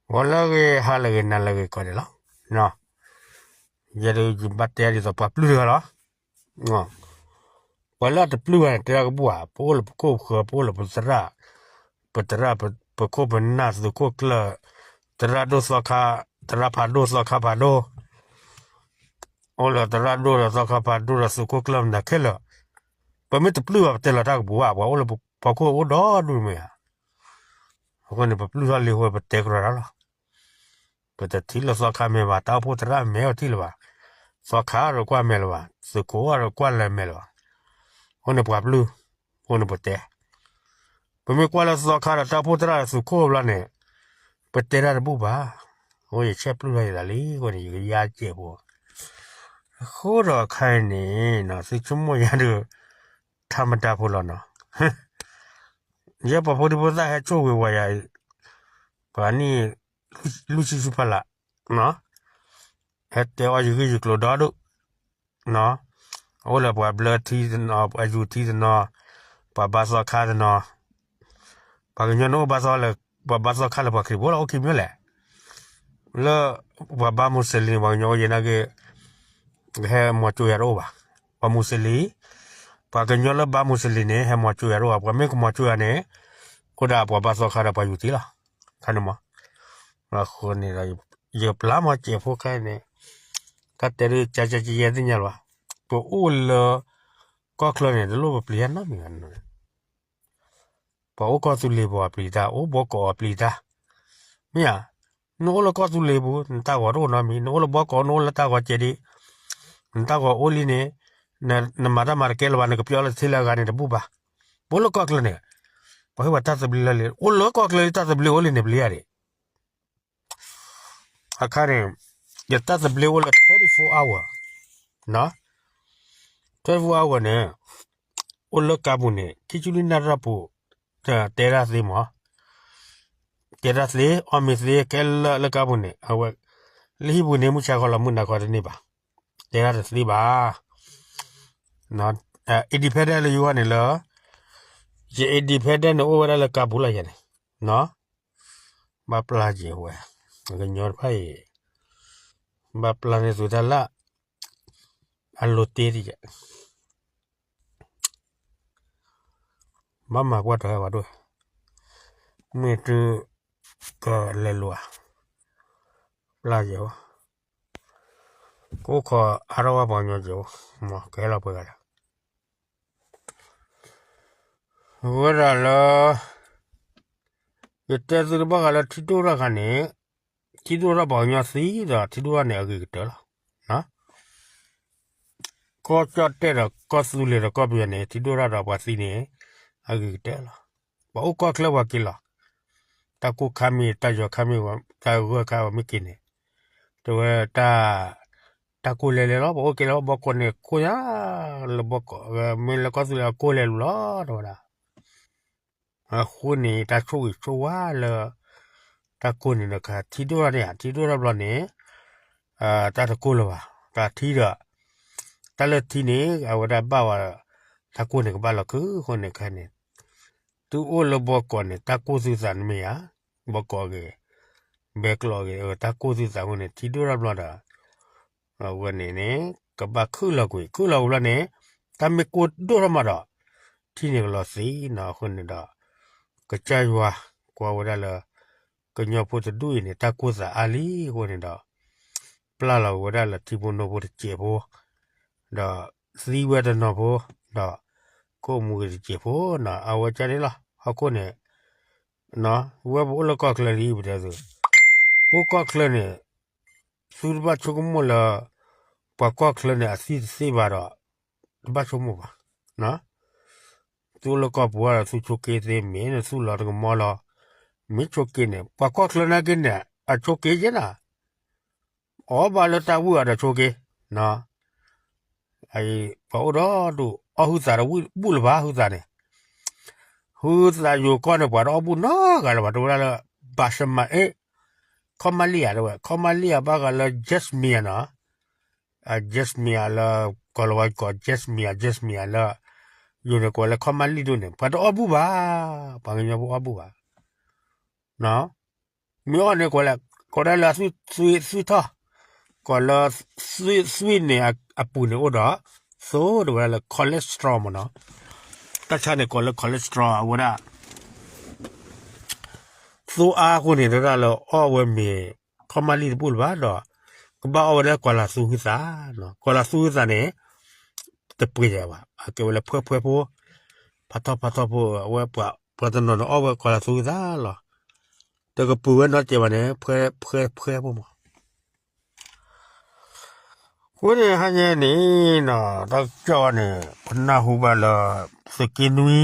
ဂီၤလၢအဂ့ၤ ဟါလၢအဂ့ၤ နၤလၢအဂ့ၤ ကိးဂၤဒဲးလီၤ. ယဲဒၣ်ယဘၣ်တဲဒ်သိးပှၤပျုၢ်တဂၤလီၤ. ပှၤလၢအတပျုၢ်ဘၣ်န့ၣ် တဲတၢ်ကဘူၣ်ဧါ, ပအိၣ်လၢပခိၣ်ပဃၢၤ ပအိၣ်လၢပသရၣ်, ပသရၣ် ပခိၣ်ပနၢ် သုးခိၣ်ကျၢၢ်, သရၣ်ဒိၣ်သီခါ, သရၣ်ဖးဒိၣ်သီခါဖးဒိၣ်, အိၣ်လၢသရၣ်ဒိၣ်ဒီးသီခါဖးဒိၣ်ဒီးသုးခိၣ်ကျၢၢ်မနုၤခဲလၢာ်, ပမ့ၢ်တပျုၢ်ဘၣ် ပတဲလီၤတၢ်ကဘူၣ်ဘၣ်, ပှၤအိၣ်လၢပဖီခိၣ်အိၣ်ဒီဒူၣ်မ့ၢ်ဧါ. အဃိန့ၣ် ပပျုၢ်ထီၣ်လံအဃိ ပတဲကရီတၢ်လီၤ. ပတထံၣ်လၢသီခါမဲာ်ဘၣ်, တၢ်အိၣ်ဖှိၣ်သရၣ်မဲာ်အီၤထံၣ်လၢၤဘၣ်, သီခါဒီးကွၢ်မဲာ်လၢၤဘၣ်, သုးခိၣ်ဒီးကွၢ်လၢၤမဲာ်လၢၤဘၣ်. အဃိန့ၣ်ပှၤပျုၢ်, အဃိန့ၣ်ပတဲ, ပမ့ၢ်ကွၢ်လၢသီခါဒီးတၢ်အိၣ်ဖှိၣ်သရၣ်ဒီးသုးခိၣ်ဘျီန့ၣ်, ပတဲတၢ်တဘူၣ်ဘၣ်. အဃိယဆဲးပျုၢ်ထီၣ်ယသးလံအဃိန့ၣ် ယကယါစဲးဖိ, အဃိဒီးခဲအံၤန့ၣ် သုဆိကမိၣ်ယၤဒီး ထါမတၤဖိလီၤနီၤ. ယဲပှၤဖိဒံဖိသၣ်ဟဲဆိၣ်ဂ့ၤဝဲယၤ, ပှၤနံၣ်လွံၢ်ဆံဆူဖီလာ်, ဟဲတဲအီၣ်ယဂ့ၢ်ယကျိၤဒီဒူၣ်, အိၣ်လၢပှၤဘျၢထံတနီၤ, ပှၤယူၤထံတနီၤ, ပှၤဘါသီခါတနီၤ, ပှၤကညီန့ၣ်အိၣ်ဘါသီလၢ, ပှၤဘါသီခါလၢပှၤခရံာ်ဖိလီၤ အိၣ်ခံမံၤလဲၣ်. လၢပှၤဘါမူစလ့ၣ်န့ၣ် ပှၤကညီအိၣ်ယဲနာ်က့, ဟဲမီၤကၠိယၤတအိၣ်ဘၣ်. ပှၤမူစလ့ၣ်, ပှၤကညီလၢဘါမူစလ့ၣ်န့ၣ် ဟဲမီၤကၠိယၤတအိၣ်ဘၣ်, ပှၤမ့ၢ်ကမီၤကၠိယၤန့ၣ်, အိၣ်ဒၣ်ပှၤဘါသီခါဒီးပှၤယူၤထံလီၤ. ခါန့ၣ်မး, အဃိန့ၣ်ဒီး ယပျၢ်မီၤစဲးဖိခဲအံၤန့ၣ်, တၢ်တဲဒ်ကကကယဲသ့ၣ်ညါလီၤ, ပအိၣ်လၢကီၢ်ချၢန့ၣ် တလိၣ်ပပျံၤတၢ်နီတမံၤဘၣ်. ပှၤအိၣ်ကီၢ်သူလ့ၤပူၤအပျံၤတၢ်, အိၣ်ဘီကီးအပျံၤတၢ်, မ့ၢ်ဧါ. နအိၣ်လၢကီၢ်သူလ့ၤပူၤ နတၢ်ဂီၤတအိၣ်နီတမံၤ, နအိၣ်လၢဘီကီး နအိၣ်လၢတၢ်ဂီၤကဲဒံး, နတၢ်ဂီၤအိၣ်လံန့ၣ်, နမၤတၢ်မၤတကဲလၢၤဘၣ်, နကပျီလၢထံလၢအဂၤန့ၣ်တဘူၣ်ဘၣ်. ပအိၣ်လၢကီၢ်ချၢန့ၣ်, ပှၤဟ့ၣ်ပှၤတၢ်သဘျ့လၢလံ, အိၣ်လၢကီၢ်ချၢလံ တၢ်သဘျ့အိၣ်လံန့ၣ် ပျံၤယၤဒံး အခါန့ၣ်, ယတၢ်သဘျ့အိၣ်လၢ twenty-four hour, twenty-four hour န့ၣ်, အိၣ်လၢကါပူၤန့ၣ် ခံဆံလွံၢ်နၣ်ရံၣ်ပူၤ, တဲတၢ်သ့မး, တဲတၢ်သ့ အီၣ်မ့ၤသ့ခဲလၢာ်လၢကါပူၤန့ၣ်, အဝဲ, လၢဟံၣ်ပူၤန့ၣ် မုၢ်ဆါခီလီၤမုၢ်နၤခီတန့ၢ်ဘၣ်, တဲတၢ်တသ့ဘၣ်. independent လၢယဂီၢ်န့ၣ်လၢ, ယ independent န့ၣ်အိၣ်ဝဲဒၣ်လၢကါပူၤလီၤယၤန့ၣ်, ဘၣ်ပျၢ်က့ၤဝဲ, ကညီတဖၣ်အံၤ, ဘၣ်ပျၢ်န့ၢ်သုတၢ်လၢ, အလိၤတ့တယဲၢ်, ဘၣ်မၤပှၢ်တီၤဟဲဝဲဒိၣ်, မ့ၢ်တုၤ, ကလဲၤလိာ်ဧါ, ပျၢ်က့ၤဝဲ, ကအိၣ်ခိးအါထီၣ်ဝဲပှၤကညီက့ၤဝဲ, မ်ကဟဲလီၤပှဲၤဂၤဒီး အဝဲဒၣ်လၢ, ယတဲသုတဘၣ်ဃးလၢထံဒိၣ်ထီၣ်တခါန့ၣ်, ထံဒိၣ်ထီၣ်ပှၤကညီသံဒီးထံဒိၣ်ထီၣ်န့ၣ်အဂ့ၤကတၢၢ်လီၤ. ကီၢ်ကၠီၣ်တဲၣ်ဒီးကီၢ်သူလ့ၤဒီးကီၢ်ပယီၤန့ၣ် ထံဒိၣ်ထီၣ်ဒီးပှၤသံန့ၣ်, အဂ့ၤကတၢၢ်လီၤ. ပှၤအိၣ်ကီၢ်ချၢပှၤက့ၤလီၤ. တၢ်ကိၢ်ခါမ့ၢ်တၢ်ယီၤခါမ့ၢ်, တၢ်ဂၢၢ်ခါပှၤမ့ၢ်က့ၤန့ၣ်, တဲဝဲတၢ်, တၢ်ကိၢ်လဲၤလဲၤလီၤ. ပှၤအိၣ်က့ၤလၢဘီကီးန့ၣ်ကိၢ်ညါ, လၢဘီကီး, မ့ၢ်လၢကီၢ်သူလ့ၤအကိၢ်လဲၤလူၤလီၤ တဲဝဲဒၣ်. အဃိန့ၣ် တၢ်ဆိၣ်ဂ့ၤဆိၣ်ဝါလၢ, တၢ်ကိၢ်န့ၣ်တခါ ထံဒိၣ်ထီၣ်န့ၣ်ဧါ, ထံဒိၣ်ထီၣ်ဘျီန့ၣ်, တၢ်တကိၢ်လၢၤဘၣ်, တၢ်ထံဒီး, တၢ်လၢထံန့ၣ် အဝဲဒၣ်ဘၣ်ဝဲ, တၢ်ကိၢ်န့ၣ်ကဘၣ်လီၤခုအဃိန့ၣ်ခဲန့ၣ်, သုအိၣ်လၢဘီကီးန့ၣ် တၢ်ကိၢ်သုသးန့ၣ်မ့ၢ်ဧါ, ဘီကီးဂ့ၤ, ဘဲကျိးဂ့ၤ တၢ်ကိၢ်သုသးအဃိန့ၣ် ထံဒိၣ်ထီၣ်ဘျီဒီး အဝဲန့ၣ်န့ၣ်, ကဘၣ်ခုၣ်လီၤကွံာ်, ခုၣ်လီၤကွံာ်ဘျီန့ၣ်, တၢ်မ့ၢ်ကိၢ်ဒိၣ်ထီၣ်မးဒီး, ထံန့ၣ်ကလီၤသံနီၤ. အဃိန့ၣ်ဒီး, ကစၢ်ယွၤ, ကွၢ်ဝဲဒၣ်လၢ, ကညီဖိတဒူၣ်အံၤန့ၣ် တၢ်ကိၢ်သးအါလံအဃိန့ၣ်ဒီး, ပျၢ်လီၤဝဲဒၣ်လၢထံဖိနိဖိတစဲးဖိ, ဒီးသံဝဲတနီၤဖိ, ဒီး, ကိးမူဂ့ၤတစဲးဖိနီၤ အဝဲကန့ၣ်လီၤ. ဟီၣ်ခိၣ်န့ၣ် ဝဲပအိၣ်လၢကီၢ်ချၢလံပတဲသု, ပအိၣ်ကီၢ်ချၢန့ၣ်, သုတဘၣ်ဆိကမိၣ်လၢ, ပှၤကီၢ်ချၢန့ၣ်အသံတသ့ဘၣ်ဒီး, တဘၣ်ဆိကမိၣ်ဘၣ်, သုအိၣ်လၢကီၢ်ပူၤဒီးသုဆိးက့သ့မ့ၢ်နသုလီၤတကမီလီၤ, မ့ၢ်ဆိးက့န့ၣ် ပှၤကီၢ်ချၢနာ်က့န့ၣ် အဆိးက့ယဲနၤ အီၣ်ဘၣ်လၢတၢ်ဝံၣ်အီၤဒီးဆိးက့, ပှၤအိၣ်ဒီးဒူၣ်အီၣ်ဟုသးဒီးဝံၣ်ဘူၣ်လၢၤဘၣ်ဟုသးန့ၣ်, ဟုသးယိၤကီၢ်န့ၣ် ပှၤတအီၣ်ဘူၣ်နီတဂၤလၢၤဘၣ် တဲဝဲဒၣ်လၢ, ဘၣ်ရှမၤအ့ၣ်, ခီမါလံၣ်ဧါတဲဝဲ ခီမါလံၣ်ဧါဘၣ်ဃးလၢ Jasmine နီၤ, Jasmine လၢ, ကီၢ်လီၤဝါကီၢ် Jasmine, Jasmine လၢ, ယိၤန့ၣ်ကိးလၢခီမါလံၣ်ဒိၣ်န့ၣ် ပှၤတအီၣ်ဘူၣ်ဘၣ်, ပှၤကညီဖိအီၣ်ဘူၣ်ဘၣ်, နီၤ မ့ၢ်အီၣ်န့ၣ် ကိးဒၣ်လၢအသွံၣ်ထီၣ်, ကိးလၢသွံၣ်န့ၣ်အပူၤန့ၣ်အိၣ်ဒီး သိတဲဝဲဒၣ်လၢ cholesterol မ့ၢ်နီၤ. တၢ်ဆါန့ၣ်ကိးလၢ cholesterol အဝဲဒၣ် သိအါအဃိန့ၣ် တဒၣ်လၢအီၣ်ဝဲမ့ၤ ခီၣ်မၢ်လံၢ်တဘူၣ်လၢၤဘၣ်ဒီး ကဘၣ်အီၣ်ဝဲဒၣ်ကွၢ်လၤသူဟုသး, ကွၢ်လၤသူဟုသးန့ၣ် တပှ့ၤယၤဘၣ်, အကဲဝဲလၢဖှဲဖှဲဖိ, ဖးထီၣ်ဖးထီၣ်ဖိ, အဝဲပှၤတနီၤန့ၣ်အီၣ်ဝဲကွၢ်လၤသူဟုသးလီၤ. တကပူၤဝဲနီတစဲးဘၣ်န့ၣ် ဖှဲဖှဲဖှဲဖိမး. အဃိန့ၣ်ဟါညါန့ၣ် တၢ်ကစီၣ်န့ၣ် ပနၢ်ဟူဘၣ်လၢ သုးက့နွံ,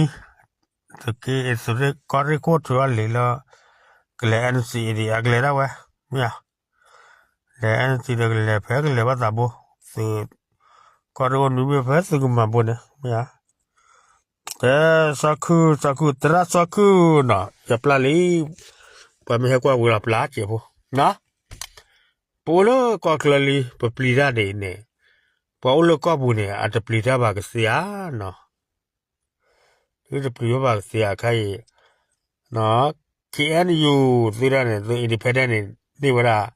သုးက့ ကီၢ်ရ့ၣ်ခိၣ်ထုးအီၣ်လံာ်လၢ ကလဲၤ NCA ဒံး အကလဲၤဒၣ်ဝဲ, မ့ၢ်ဧါ, လဲၤ NCA ဒီးကလဲၤဖဲကလဲၤဘၣ်သးဘိ, သုး ကီၢ်ရ့ၣ်ခိၣ်နွံဘ့ၣ်ဖဲသုးကမၤဘိန့ၣ် မ့ၢ်ဧါ, တဲ စီၤခုၣ် စီၤခုၣ် သရၣ်စီၤခုၣ်နီၤ ယပျၢ်လံ, ပှၤမ့ၢ်ဟဲကွၢ်ဝံၤလီၤပျၢ်စဲးဖိနီၤ, ပအိၣ်လၢကီၢ်ချၢလံ ပပျံၤတၢ်ဒ်အံၤန့ၣ်, ပှၤအိၣ်လၢကီၢ်ပူၤန့ၣ် အတပျံၤတၢ်ဘၣ်ကသ့ဧါနီၤ, တပျံၤဘၣ်ကသ့ဧါခါအံၤ, KNU သုဒၣ်န့ၣ် သု independent န့ၣ် န့ၢ်ဝဲဒၣ်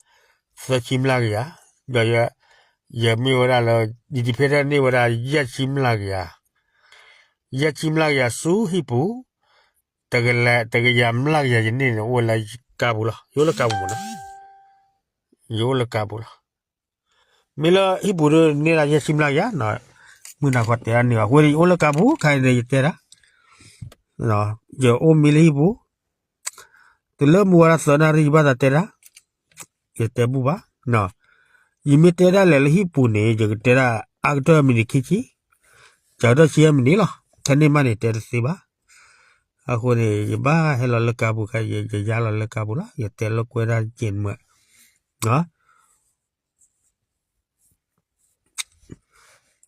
သၢဆံမျးကယၤ, ဒီး ယမ့ၢ်ဝဲဒၣ်လၢ independent န့ၢ်ဝဲဒၣ် ယဲၢ်ဆံမျးကယၤ, ယဲၢ်ဆံမျးကယၤဆူဟံၣ်ပူၤ, တကယၤမျးကယၤယန့ၢ်န့ၣ် အိၣ်ဝဲလၢကါပူၤလီၤ, ယအိၣ်လၢကါပူၤမ့ၢ်နီၤ, ယအိၣ်လၢကါပူၤလီၤ. မ့ၢ်လၢဟံၣ်ပူၤဒီးန့ၢ်ဒၣ်ယဲၢ်ဆံမျးကယၤနီၤ, မုၢ်နၤခီတဲဒၣ်န့ၢ်ဘၣ်, အဃိန့ၣ် ယအိၣ်လၢကါပူၤခါအံၤန့ၣ် ယတဲဒၣ်, ယအိၣ်မံလၢဟံၣ်ပူၤ, တုၤလၢမုၢ်ဝါဒၣ်သၢနၣ်ရံၣ် ယဘၣ်သးတဲဒၣ်, ယတဲဘူၣ်ဘၣ်, ယမ့ၢ်တဲဒၣ်လဲာ်လၢဟံၣ်ပူၤန့ၣ် ယကတဲဒၣ်အါကတၢၢ်မံးနံးခံဆံ, ကကတၢၢ်ဆံမံးနံးလီၤ, ထဲန့ၣ်မးန့ၣ် တဲတသ့ဘၣ်. အဃိန့ၣ် ယဘၣ်ဟဲလီၤလၢကါပူၤခါအံၤ ယယါလီၤလၢကါပူၤလီၤ, ယတဲလိာ်ကွဲဒၣ်က့ၤမး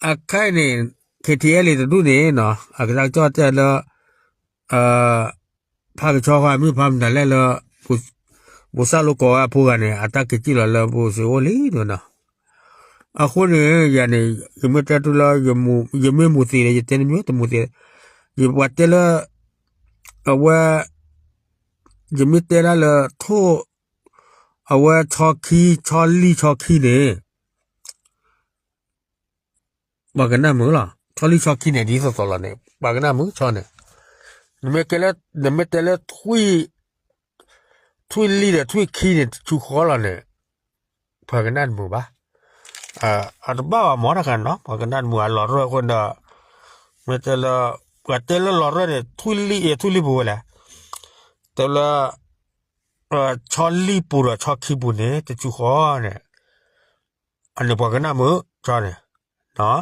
အခါအံၤန့ၣ် KTLA တဒူၣ်န့ၣ်နီၤ အကစၢ်ကစီၣ်တဲလၢ ဖးကဆှီဃီ မုၢ်ဖးမတၤလဲၣ်လၢ ဘိးစၢ်လိကိးဝဲအဖိဂၤန့ၣ် အတၢ်က့ၤစံၣ်လီၤလၢဘိးစ့အိၣ်လံနီၤ. အဃိန့ၣ် ယၤန့ၣ် ယမ့ၢ်တဲတူၢ်လၢ ယမ့ၢ်မူးသံးဒီး ယတဲနမ့ၢ်တမူးသံး, ယပှၤတဲလၢ အဝဲ ယမ့ၢ်တဲဒၣ်လၢ ထိၣ် အဝဲဆီခံ ဆီလံၢ်ဆီခံန့ၣ် ပှၤကနၣ်မုာ်လီၤ. ဆီလံၢ်ဆီခံန့ၣ် ဒ်သိးသိးလီၤန့ၣ် ပှၤကနၣ်မုာ်ဆီန့ၣ်, နမ့ၢ်ကဲလၢ နမ့ၢ်တဲလၢ ထွံၣ်လံၢ်ဒီးထွံၣ်ခံန့ၣ် တဆူဃီလီၤန့ၣ် ပှၤကနၣ်တမုာ်ဘၣ်. အတဘၣ်ဘၣ်မ့ၢ်တခါနီၤ ပှၤကနၣ်တမုာ်အလီၤရၢၢ်အဃိဒီး မ့ၢ်တဲလၢ ပှၤတဲလၢလီၤရၢၢ်န့ၣ် ထွံၣ်လံၢ်အံၤ ထွံၣ်လံၢ်ပူၤဝဲလဲၣ်, တဲလၢ ဆီလံၢ်ပူၤဒီးဆီခံပူၤန့ၣ် တဆူဃီန့ၣ် အန့ၣ်ပှၤကနၣ်မုာ် ဆီန့ၣ်,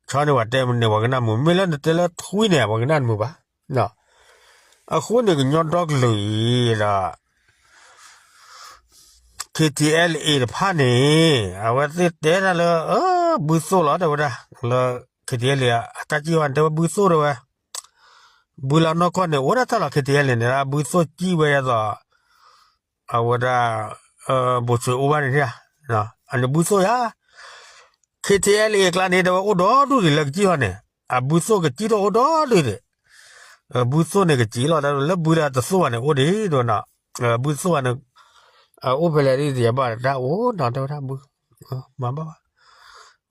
ဆီန့ၣ်ပှၤတဲန့ၣ်ပှၤကနၣ်မုာ်, မ့ၢ်လၢနတဲလၢထွံၣ်န့ၣ် ပှၤကနၣ်တမုာ်ဘၣ်. အဃိန့ၣ်ကညီဒီကလုာ်အံၤဒီး KTLA တဖၣ်န့ၣ် အဝဲသ့ၣ်တဲဒၣ်လၢ ဘုသိၣ်လီၤတဲဝဲဒၣ် လၢ KTLA အတၢ်စံၣ်ဝဲတဲဝဲဘုသိၣ်တဲဝဲ, ဘုလၢနီၢ်ကီၢ်န့ၣ် အိၣ်ဒၣ်တၢ်လီၤ KTLA န့ၣ် ဘုသိၣ်စံၣ်ဝဲယသိး အဝဲဒၣ် ဘိးစ့အိၣ်ဘၣ်န့ၣ်ဧါ, အန့ၣ်ဘုသိၣ်ယါ, KTLA အကျါန့ၣ် တဲဝဲအိၣ်ဒီဒူၣ်ဒံးလၢကစံၣ်ထီၣ်န့ၣ် အဘုသိၣ်ကစံၣ်ထီၣ်အိၣ်ဒီဒူၣ်ဒံး, ဘုသိၣ်န့ၣ်ကစံၣ်လီၤ လၢဘုလၢတသိၣ်ဘၣ်န့ၣ်အိၣ်ဒံးဒီးနီၤ, ဘုသိၣ်ဘၣ်န့ၣ် အိၣ်ဖဲလဲၣ်ဒ်ယဘၣ်တၢ်အိၣ်နီၤ တဲဝဲဒၣ်ဘု မၤဘၣ်ဘၣ်,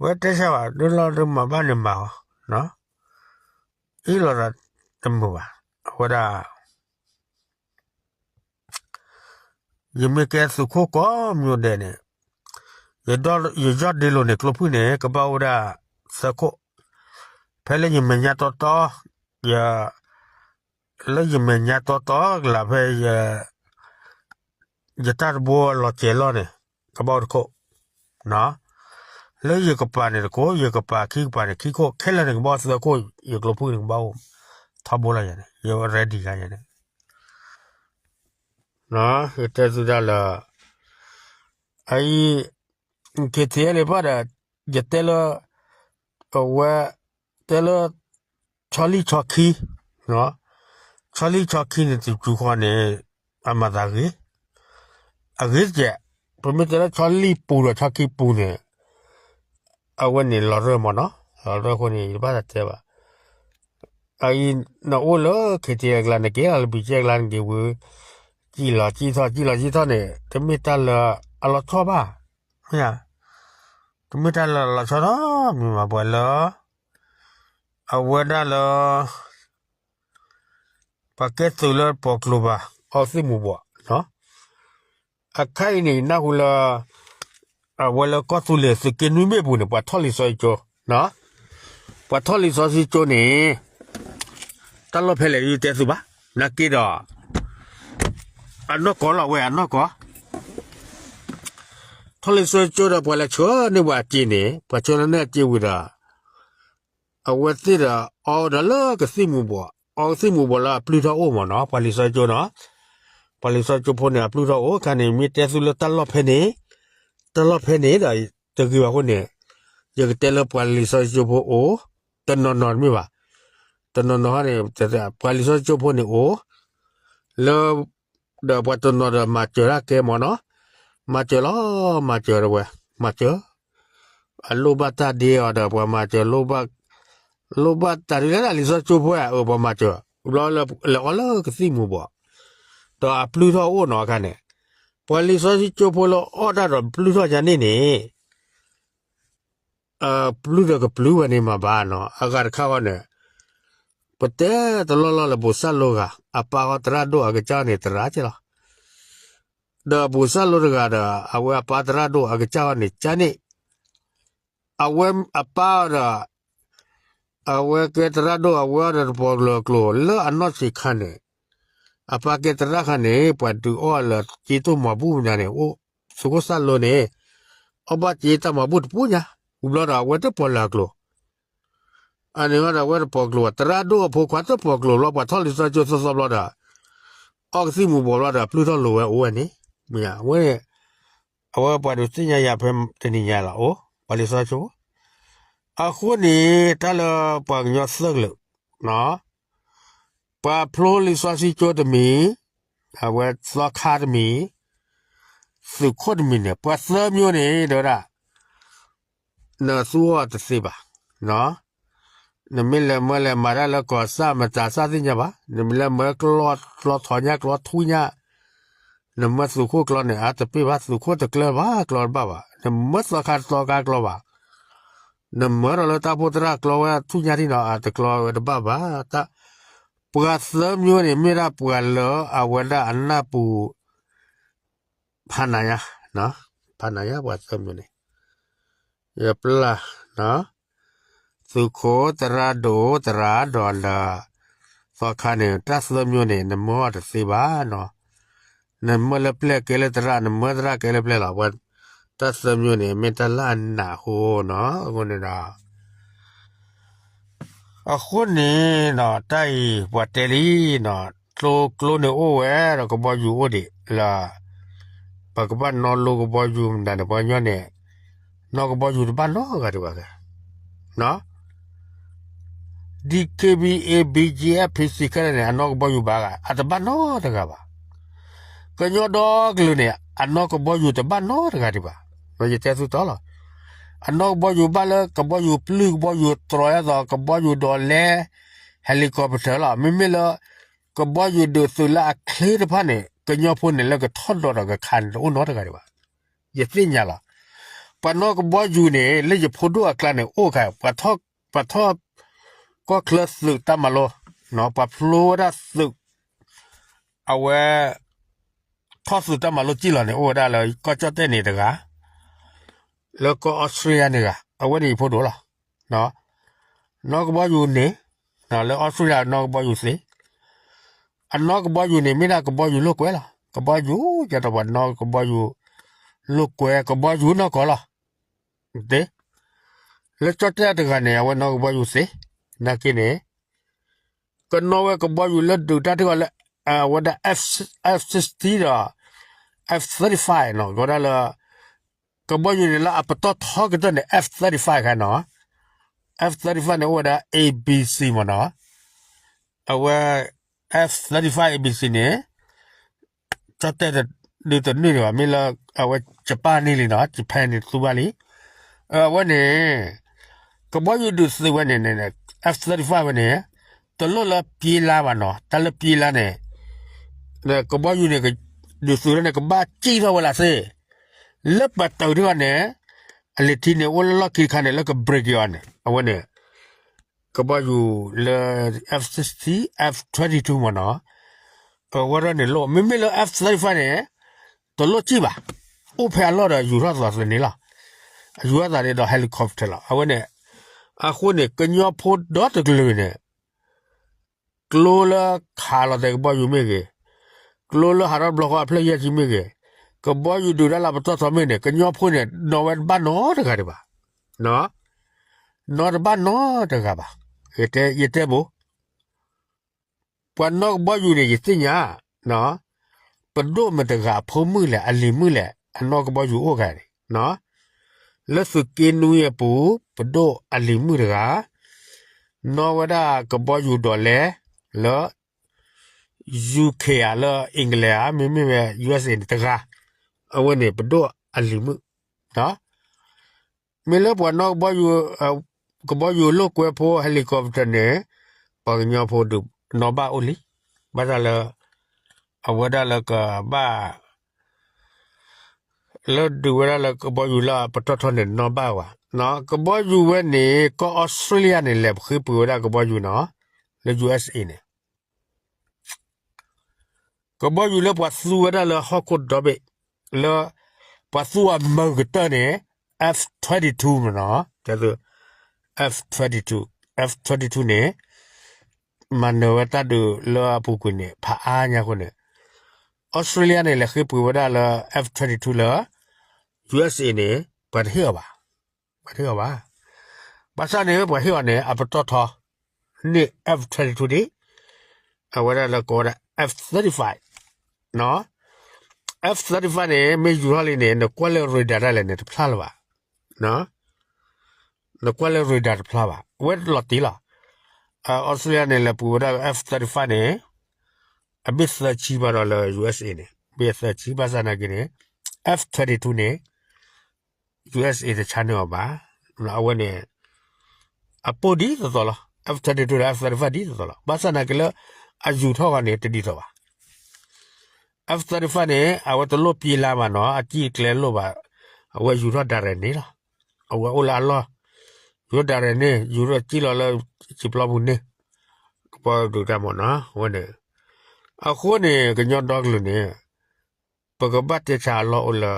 ဝဲတဲဆါဘၣ် ဒုလီၤဒုမၤဘၣ်န့ၣ်မၤအီၤ, အ့ၣ်လိာ်သးတမုာ်ဘၣ်, အဝဲဒၣ် ယမ့ၢ်ကဲသုးခိၣ်ကိးမံၤဒဲးန့ၣ်, ယယီၢ်ဒ့လိာ်န့ၣ် ကျိဖုၣ်န့ၣ် ကဘၣ်အိၣ်ဝဲဒၣ်သၢခိၣ်, ဖဲလၢယမဲာ်ညါတီတီ, ယ လၢယမဲာ်ညါတီတီကလာ်ဖဲ ယတၢ်တဘိလီၤစဲးလီၢ်န့ၣ် ကဘၣ်အိၣ်တခိၣ်, လၢယကပၤန့ၣ်တခိၣ်, ယကပၤခံကပၤန့ၣ် ခံခိၣ်, ခဲလၢာ်န့ၣ် ကဘၣ်အိၣ်သၢခိၣ်, ယကျိဖုၣ်န့ၣ် ကဘၣ်အိၣ်ထီဘိလီၤယၤန့ၣ်, ယ ready ယၤန့ၣ် ယတဲသုဒၣ်လၢ အအံၤ KTLA ဘၣ်ဒီး ယတဲလၢ အဝဲ တဲလၢ ဆီလံၢ်ဆီခံ, ဆီလံၢ်ဆီခံန့ၣ် တစူၤဃီန့ၣ် အမၤသးဂ့ၤ, အဂ့ၤတကဲး, ပမ့ၢ်တဲလၢဆီလံၢ်ပူၤဒီးဆီခံပူၤန့ၣ် အဝဲန့ၣ်လီၤရၢၢ်မ့ၢ်နီၤ, လီၤရၢၢ်အဃိန့ၣ် ယတဘၣ်သးတဲဘၣ်. အအံၤ နအိၣ်လၢ KTLA အကျါ နက့ၤလီၤလၢ BGF အကျါ နက့ၤဝဲ ကံၣ်လီၤကံၣ်ထီၣ် ကံၣ်လီၤကံၣ်ထီၣ်န့ၣ် တမ့ၢ်တၢ်လၢအလီၤဆီဘၣ်, မ့ၢ်ဧါ, တမ့ၢ်တၢ်လၢအလီၤဆီထီၣ် မ့ၢ်မးပှၤလၢ အဝဲဒၣ်လၢ ပှၤကဲသုးလၢပှၤကျိၤဘၣ် အီသံၣ်မူၤဘှီး, အခါအံၤန့ၣ် နၢ်ဟူလၢ အဝဲလၢကီၢ်သူလ့ၤသုးက့နွံဘ့ၣ်ပူၤန့ၣ် ပှၤထီၣ်လံာ်စီဆှံကၠိ, ပှၤထီၣ်လံာ်စီဆှံကၠိန့ၣ် တၢ်လီၢ်ဖဲလဲၣ် ယတဲသုဘၣ်, နာ်က့ဒီး အနီၢ်ကီၢ်လီၤဝဲအနီၢ်ကီၢ် ထီၣ်လံာ်စီဆှံကၠိဒီး ပှၤလဲၤဆှၢန့ၢ်ပှၤအစ့န့ၣ် ပှၤဆှၢလၢန့ၢ်အစ့ဝံၤဒီး အဝဲသ့ၣ်ဒီးအီဒီးလၢကသံၣ်မူၤဘှီး, အီကသံၣ်မူၤဘှီးလၢအပျုၢ်ထီၣ်အိၣ်မးနီၤ, ပှၤလံာ်စီဆှံကၠိနီၤ, ပှၤလံာ်စီဆှံကၠိဖိန့ၣ် အပျုၢ်ထီၣ်အိၣ်ခါန့ၣ် မ့ၢ်တဲသုလၢတၢ်လီၢ်ဖဲန့ၣ်, တၢ်လီၢ်ဖဲန့ၣ်ဒီး တဂ့ၤဘၣ်အဃိန့ၣ် ယကတဲလၢပှၤလံာ်စီဆှံကၠိဖိအိၣ်, တနီၤနီၤတမ့ၢ်ဘၣ်, တနီၤနီၤန့ၣ် ပှၤလံာ်စီဆှံကၠိဖိန့ၣ်အိၣ် လၢ ဒီးပှၤတနီၤဒီးမၤစၢၤတၢ်ကဲမးနီၤ, မၤစၢၤလီၤ, မၤစၢၤဒီးဝဲ, မၤစၢၤ, အလိၣ်ဘၣ်တၢ်ဒ့အီၤဒီးပှၤမၤစၢၤ, လိၣ်ဘၣ်တၢ်ဒ်လဲၣ်လံာ်စီဆှံကၠိဖိဧါ, အၢ ပှၤမၤစၢၤ, ဘျီလဲၤအီၣ်လၢကသံၣ်မူၤဘှီး, ဒီးအပျုၢ်ထီၣ်အိၣ်နီၤအခါန့ၣ်, ပှၤလံာ်စီဆှံကၠိဖိလၢအီၣ်တၢ်ဒီးပျုၢ်ထီၣ်ယါန့ၣ်န့ၣ် ပျုၢ်ဒီးကပျုၢ်ဝဲန့ၣ်မးဘၣ်နီၤ, အဂၤတခါဃီန့ၣ်, ပတဲတလီၢ်လီၢ်လၢဘိၣ်စၢ်လိတဂၤ, အပၢ်ဃီသရၣ်ဒိၣ်အကစၢ်န့ၣ် သရၣ်ကဲလီၤ, ဒီးဘိၣ်စၢ်လိတဂၤဒီး အဝဲအပၢ်သရၣ်ဒိၣ်အကစၢ်ဃီန့ၣ် ကၢ်န့ၣ်, အဝဲအပၢ်ဒီး အဝဲကဲသရၣ်ဒိၣ် အဝဲအီၣ်ဒီးတပှီၤကျိၤအကျိၤ လၢအနီၢ်ဆံးခါန့ၣ်, အပၢ်ကဲသရၣ်ခါန့ၣ် ပှၤဒုးအီၣ်လၢက့တိၢ်မီၤဘူၣ်မနုၤန့ၣ် အိၣ်သုးခိၣ်စၢ်လိန့ၣ်, အီၣ်ဘၣ်က့တၢ်မီၤဘူၣ်တပူၤညါ, ဝံၤဘျီဒီးအဝဲတပီၤလၢအကျိၤ အန့ၣ်ဃီဒီးအဝဲတပီၤကျိၤဘၣ်, သရၣ်ဒိၣ်အဖိခွါတပီၤကျိၤဘျီ ပှၤထီၣ်လံာ်စီဆှံကၠိသီသီဘျီဒီး, အီၣ်ကသံၣ်မူၤဘှီးဘျီဒီး ပျုၢ်ထီၣ်လိာ်ဝဲအိၣ်ဝဲန့ၣ်, မ့ၢ်ဧါ, အဝဲန့ၣ်, အဝဲပှၤဒုးသ့ၣ်ညါယၤဖဲတနံၤညါလီၤ, အိၣ်, ပှၤလံာ်စီဆှံကၠိ, အဃိန့ၣ် တၢ်လၢပှၤကညီသၢကလုာ်, ပှၤဖျိလံာ်စီဆှံကၠိတမံၤ, အဝဲသီခါတမံၤ, သုးခိၣ်တမံၤန့ၣ် ပှၤသၢမျိုးန့ၣ် တဲဝဲဒၣ် နသူအီၤတသ့ဘၣ်, နမ့ၢ်လဲၤမၢလဲၤမၤတၢ်လၢကီၢ်စၢ်မတၤစၢ်သ့ၣ်ညါဘၣ်, နမ့ၢ်လဲၤမၢကျီ, ကျီထီညၣ်ကျီထူညၣ်, နမၢသုးခိၣ်ကျီန့ၣ် အတပ့ၢ်ဘၣ်, သုးခိၣ်တကျၢၤဘၣ်, ကျီတဘၣ်ဘၣ်, နမၢသီခါတသီခါကျီဘၣ်, နမၢဒီးလၢတၢ်အိၣ်ဖှိၣ်သရၣ်ကျီဝဲထူညၣ်ထံၣ်နီၤ အတကျီဝဲတဘၣ်ဘၣ်, ပှၤသၢမျိုးန့ၣ် မ့ၢ်ဒၣ်ပှၤလၢအဝဲဒၣ်အနၢ်ပူၤ ဖးနးညါ, ဖးနးညါပှၤသၢမျိုးန့ၣ်, ယပျၢ်, သုးခိၣ်သရၣ်ဒိၣ်သရၣ်ဒီးလၢ သီခါန့ၣ် တၢ်သၢမျိုးန့ၣ် နမၢအီၤတသ့ဘၣ်နီၤ, နမၢလၢပျဲၢ်ကဲလၢသရၣ် နမၢသရၣ်ကဲလၢပျဲၢ်လီၤ, ပှၤတၢ်သၢမျိုးန့ၣ် မ့ၢ်တၢ်လၢအနးအဃိနီၤ, အဃိန့ၣ်ဒီး အဃိန့ၣ်နီၤ တၢ်အံၤပှၤတဲလံနီၤ, ကျိကျိန့ၣ်အိၣ်ဝဲဒီးကဘီယူၤအိၣ်ဒံးလၢ ပကဘၣ်နီလိကဘီယူၤမတၤန့ၣ် ပှၤကညီန့ၣ် နီၢ်ကဘီယူၤတဘၣ်နီတဂၤဒံးဘၣ်, နီၤ, DKBA BGF PC ခဲလၢာ်န့ၣ် အနီၢ်ကဘီယူၤဘၣ်ဂၤ အတဘၣ်နီတဂၤဘၣ်, ကညီဒီကလုာ်န့ၣ် အနီၢ်ကဘီယူၤတဘၣ်နီတဂၤဒံးဘၣ်, ယတဲသုတီလီၤ, အနီၢ်ကဘီယူၤဘၣ်လၢကဘီယူၤပျုၢ် ကဘီယူၤတြီၤအသိး ကဘီယူၤဒိးလဲ helicopter လီၤ, မ့မ့ၢ်လၢ ကဘီယူၤဒုးသုးလၢအချ့တဖၣ်န့ၣ် ကညီဖိန့ၣ်လၢကထီၣ်ဒီးကခးန့ၣ် တအိၣ်နီတဂၤဒံးဘၣ်, ယသ့ၣ်ညါလီၤ, ပှၤနီၢ်ကဘီယူၤန့ၣ် လၢယဖိဒိၣ်အကျါန့ၣ် အိၣ်ခါ ပှၤထီၣ် ကီၢ်ချၢသုးတၢ်မၤလိ, ပှၤဖျိဝဲဒၣ်သုး အဝဲ ထီၣ်သုးတၢ်မၤလိစံၣ်လီၤန့ၣ် အိၣ်ဝဲဒၣ်လၢကီၢ်ကၠီၣ်တဲၣ်န့ၣ်တဂၤ, လၢကီၢ်အီစထြ့လယါန့ၣ်တဂၤ, အဝဲန့ၣ်ယဖိဒိၣ်လီၤ, နီၢ်ကဘီယူၤန့ၣ် လၢအီစထြ့လယါနီၢ်ကဘီယူၤသ့, အနီၢ်ကဘီယူၤန့ၣ် မ့ၢ်ဒၣ်ကဘီယူၤလိာ်ကွဲလီၤ, ကဘီယူၤ ယဲဒီးပှၤနီၢ်ကဘီယူၤ လိာ်ကွဲ ကဘီယူၤနီၢ်ကီၢ်လီၤ, လၢကၠီၣ်တဲၣ်တဂၤန့ၣ် အဝဲနီၢ်ကဘီယူၤသ့, နာ်က့န့ၣ် ကနီၢ်ဝဲကဘီယူၤလၢဒုးတၢ်ထံၣ်အီၤလၢ အဝဲဒၣ် F, F sixteen ဒီး F thirty-five နီၤ, ကဝဲဒၣ်လၢ ကဘီယူၤန့ၣ်လၢအပတီၢ်ထီကတၢၢ်န့ၣ် F thirty-five ခါနီၤ, F thirty-five န့ၣ် အိၣ်ဝဲဒၣ် A B C မ့ၢ်နီၤ, အဝဲ F thirty-five A B C န့ၣ် ကၠီၣ်တဲၣ်ဒုးတနုာ်န့ၣ်ဘၣ်, မ့ၢ်လၢအဝဲ Japan န့ၣ်လံနီၤ, Japan န့ၣ်သူဘၣ်လံ, အဝဲန့ၣ် ကဘီယူၤဒုးသုးဝဲန့ၣ် F thirty-five ဝဲန့ၣ် တလိၣ်လၢပျ့လါဘၣ်နီၤ, တၢ်လၢပျ့လါန့ၣ် ကဘီယူၤန့ၣ် ဒုးသုးလၢန့ၣ် ကဘၣ်စံၣ်ထီၣ်ဝဲလၢသ့, လၢပတုာ်ထံၣ်အီၤန့ၣ် အလံာ်ထံန့ၣ် အိၣ်လၢလီၢ်ခံတခါန့ၣ် လၢက break အီၤန့ၣ် အဝဲန့ၣ် ကဘီယူၤလၢ F sixteen, F twenty-two မ့ၢ်နီၤ, အဝဲဒၣ်န့ၣ်လိၣ်, မ့မ့ၢ်လၢ F thirty-five န့ၣ် တလိၣ်စံၣ်ဘၣ်, အိၣ်ဖဲအလီၢ်ဒီးယူၤထီၣ်သးသန့လီၤ, ယူၤထီၣ်သးန့ဒီး helicopter လီၤ. အဝဲန့ၣ် အဃိန့ၣ် ကညီဖိဒီတကလုာ်န့ၣ် ကျိလၢခးလီၤတဲာ်ကဘီယူၤမ့ၢ်ဂ့ၤ, ကျိလၢဟးထီၣ်ဘျီဃီအဖျၢၣ်ယဲၢ်ဆံမ့ၢ်ဂ့ၤ, ကဘီယူၤဒုးတၢ်လၢပတီၢ်ထီမ့ၢ်န့ၣ် ကညီဖိန့ၣ် နီၢ်ဝဲတဘၣ်နီတဂၤဒံးဘၣ်, နီၢ်တဘၣ်နီတဂၤဘၣ်. ယတဲဘၣ် ပှၤနီၢ်ကဘီယူၤန့ၣ် ယသ့ၣ်ညါ, ပဒိၣ်မတၤတဂၤအဖိမုၣ်လဲၣ် အလံၤမုၣ်လဲၣ် အနီၢ်ကဘီယူၤအိၣ်ဂၤန့ၣ်, လၢသုးက့နွံအပူၤ ပဒိၣ်အလံၤမုၣ်တဂၤ နီၢ်ဝဲဒၣ်ကဘီယူၤဒီးလဲၤလၢ UK ဧါ လၢ England ဧါ မ့မ့ၢ်ဝဲ USA န့ၣ်တဂၤ, အဝဲန့ၣ်ပဒိၣ်အလံၤမုၣ်, မ့ၢ်လၢပှၤနီၢ်ကဘီယူၤ, ကဘီယူၤလိာ်ကွဲဖိ helicopter န့ၣ် ပှၤကညီဖိဒုးနီၢ်ဘၣ်အိၣ်လံ, ဘၣ်ဆၣ်လၢ အဝဲဒၣ်လၢကဘၣ် လၢဒုးဝဲဒၣ်လၢကဘီယူၤလၢပတီၢ်ထီန့ၣ် နီၢ်ဘၣ်ဝဲ, ကဘီယူၤဝဲန့ၣ် ကီၢ်အီစထြ့လယါန့ၣ် လဲၤဃ့ပှ့ၤဝဲဒၣ်ကဘီယူၤနီၤ, လၢ USA န့ၣ် ကဘီယူၤလၢပှၤသူဝဲဒၣ်လၢဟီၣ်ခိၣ်ဒီဘ့ၣ်, လၢ ပှၤသူအမုာ်ကတၢၢ်န့ၣ် F twenty-two မ့ၢ်နီၤ, F twenty-two, F twenty-two န့ၣ် မၤနၢၤဝဲတၢ်ဒုးလၢအပူၤကွံာ်န့ၣ် ဖးအါညါအဃိန့ၣ် အီစထြ့လယါန့ၣ် လဲၤဃ့ပှ့ၤဝဲဒၣ်လၢ F twenty-two လၢ USA န့ၣ် ပှၤတဟ့ၣ်အီၤဘၣ်, ပှၤတဟ့ၣ်အီၤဘၣ်. ဘၣ်ဆၣ်န့ၣ် ပှၤဟ့ၣ်အီၤန့ၣ် အပတီၢ်ထီန့ၢ် F twenty-two ဒံး, အဝဲဒၣ်လၢကိးဝဲဒၣ် F thirty-five, F thirty-five န့ၣ် မ့ၢ်ယူၤထီၣ်လံန့ၣ် နကွၢ်လၢ radar ဒၣ်လဲာ်န့ၣ် တဖျါလၢၤဘၣ်, နကွၢ်လၢ radar တဖျါဘၣ်, ဝဲလီၤတံၢ်လီၤ. အီစထြ့လယါန့ၣ် လဲၤပှ့ၤဝဲဒၣ် F thirty-five န့ၣ် အဘ့ၣ်သၢဆံဘၣ်ဒီးလၢ USA န့ၣ် ဘ့ၣ်သၢဆံ ဘၣ်ဆၣ်နာ်က့န့ၣ် F twenty-two န့ၣ် USA တဆါန့ၢ်အီၤဘၣ်. အဝဲန့ၣ် အပိၢ်ဒ်သိးသိးလီၤ. F twenty-two ဒီး F thirty-five ဒ်သိးသိးလီၤ. ဘၣ်ဆၣ်နာ်က့လၢ အယူၤထီၣ်ဂီၤန့ၣ် တဒ်သိးဘၣ်. F thirty-five န့ၣ် အဝဲတလိၣ်ပျံၤလါဘၣ်နီၤ, အစံၣ်အကျဲလိၣ်ဘၣ်, အဝဲယူၤထီၣ် direct န့ၣ်လီၤ. အဝဲအိၣ်လၢအလီၢ်, ယူၤထီၣ် direct န့ၣ် ယူၤထီၣ်စံၣ်လီၤလၢ စံာ်ပျီပူၤန့ၣ်, ကဘီဒုးတၢ်မ့ၢ်နီၤ, အဝဲန့ၣ်, အဃိန့ၣ် ကညီဒီကလုာ်န့ၣ် ပကဘၣ်တဲဆါအလီၢ်အိၣ်လၢ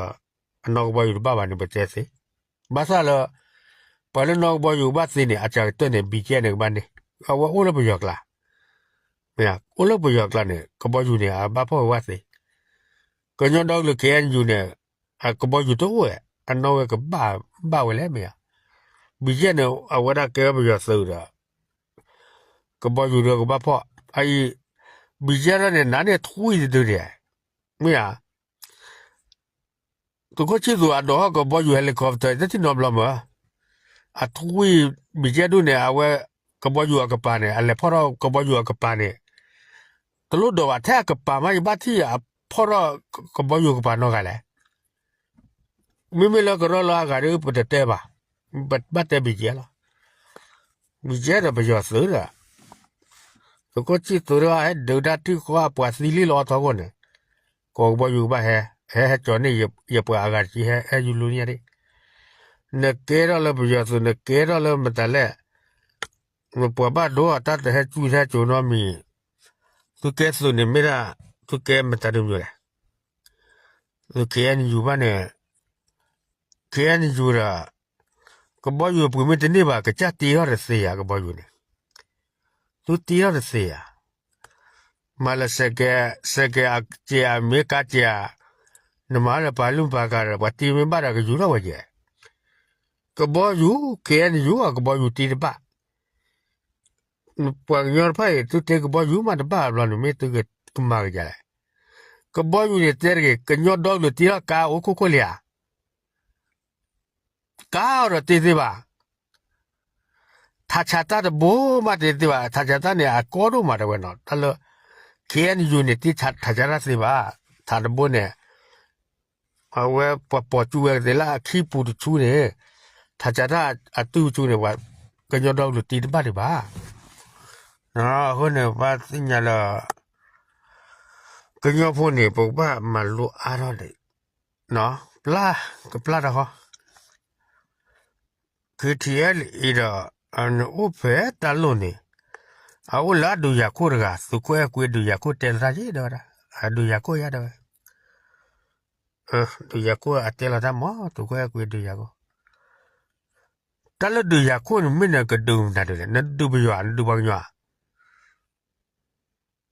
အနီၢ်ကဘီယူၤတဘၣ်ဘၣ်န့ၣ် ပတဲသ့. ဘၣ်ဆၣ်လၢ ပှၤလၢနီၢ်ကဘီယူၤကဘၣ်သ့န့ၣ် အစှၤကတၢၢ်န့ၣ် BGF န့ၣ်ကဘၣ်န့ၢ်, အဝဲအိၣ်လၢပယီၤကျါ, မ့ၢ်ဧါ, အိၣ်လၢပယီၤကျါန့ၣ် ကဘီယူၤန့ၣ် အဘၣ်ဖှီၣ်ဝဲဘၣ်သ့. ကညီဒီကလုာ် KNU န့ၣ် အကဘီယူၤတအိၣ်ဝဲ, အနီၢ်ဝဲကဘၣ်ဘၣ်ဝဲလဲၣ် မ့ၢ်ဧါ. BGF န့ၣ် အဝဲဒၣ်ကဲဝဲပယီၤသုးဒီး ကဘီယူၤဒီးကဘၣ်ဖှီၣ်, အအံၤ BGF ဒၣ်န့ၣ် နးန့ၢ်ထွံၣ်တဒုဒဲး, မ့ၢ်ဧါ. သုးခိၣ်ဆံၣ်သူးအဒိးဟီၣ်ကဘီယူၤ helicopter တထံၣ်နီတဘျီမ့ၢ်, အထွံၣ် BGF ဒုန့ၣ် အဝဲ ကဘီယူၤအကပၤန့ၣ် အလဲၤဖီၣ်ထီၣ်ကဘီယူၤအကပၤန့ၣ် တလိၣ်ဒိးဘၣ် ထဲအကပၤမး ယဘၣ်ထံၣ်အဖီၣ်ထီၣ်ကဘီယူၤကပၤနီတဂၤလဲၣ်. မ့မ့ၢ်လၢကရၢလၢအဂၤဒီး ပတတဲဘၣ်, ပဘၣ်တဲ BGF လီၤ. BGF ဒီးပယီၤသုးဒီး သုးခိၣ်ဆံၣ်သူးဒီး ဟဲဒုးတၢ်ထံၣ်ဃီအပှၤသံလံလီၤအီထီခိၣ်န့ၣ်, ကိးကဘီယူၤကဘၣ်ဟဲ, ဟဲဟဲကၠီၤန့ၢ်ယပှၤအဂၤတက့ၢ် ဟဲယူၤလူၤန့ၢ်ယၤဒၣ်. နကဲထီၣ်လၢပယီၤသုး နကဲထီၣ်လၢမတၤလဲၣ်, နပှၤဘၣ်ဒိအတၢ်တဟဲကၠူဟဲကၠိၤနီတမံၤ, သုကဲသုးန့ၣ်မ့ၢ်ဒၣ်, သုကဲမတၤတမံၤလဲၣ်. သု KNU ဘၣ်န့ၣ်, KNU ဒီး ကဘီယူၤအပှ့ၤမ့ၢ်တန့ၢ်ဘၣ် ကစၢ်တ့ထီၣ်တသ့ဧါ ကဘီယူၤန့ၣ်, သုတ့ထီၣ်တသ့ဧါ. မၤလၢ စဲးကဲးအကဲးအမ့ၢ်ကါကဲးဧါ, နမၤလၢပှၤလုၢ်ပှၤကါဒီး ပှၤတ့မ့ၢ်ဘၣ်ဒီးကယူၤထီၣ်ဝဲကဲး. ကဘီယူၤ KNU အကဘီယူၤတ့တဘၣ် ပှၤကညီတဖၣ်အံၤ သုတဲကဘီယူၤမးတဘၣ်ဘျီန့ၣ် မ့ၢ်သုကမၤကယၤလဲၣ်. ကဘီယူၤန့ၣ်တဲတဂ့ၤ ကညီဒီကလုာ်တ့ထီၣ်ကါအိၣ်ခိၣ်ခိၣ်လံဧါ. ကါအီၤဒီးတ့သ့ဘၣ်. ထးဆးတၢ်တဘိမးတ့သ့ဘၣ်. ထးဆးတၢ်န့ၣ် အကီဒိၣ်မးတဝဲနီၤ တၢ်လၢ KNU န့ၣ် တ့ထးဆးတၢ်သ့ဘၣ်. ထးတဘိန့ၣ် အဝဲပှၤပိာ်ကၠူဝဲကသ့လၢအခံပူၤတဆူန့ၣ် ထးဆးတၢ်အတုဆူန့ၣ် ပှၤကညီဒီကလုာ်တ့တဘၣ်ဒံးဘၣ်. အဃိန့ၣ် ပှၤသ့ၣ်ညါလၢ ကညီဖိန့ၣ် ပကဘၣ်မၤလိအါထီၣ်ဒံး, ပျၢ်, ကပျၢ်တၢ်ဃီ, ခံထံၣ်အဲလံအံၤဒီး နအိၣ်ဖဲတၢ်လိၣ်န့ၣ်, အအိၣ်လၢအဒုးယၤခိၣ်တဂၤ, သုးခိၣ်အဲၣ်ကွံအဒုးယၤခိၣ်တဲလီၤတၢ်က့ၤဒီးဝဲဒၣ်, အဒုးယၤခိၣ်ယါဒီးဝဲ, ဒုးယၤခိၣ်အတဲလီၤတၢ်မး, သုးခိၣ်အဲၣ်ကွံအဒုးယၤခိၣ်, တၢ်လၢဒုးယၤခိၣ်န့ၣ် မ့ၢ်နကဒုးမတၤဒုးလဲၣ်, နဒုးပယီၤ နဒုးပှၤကညီဧါ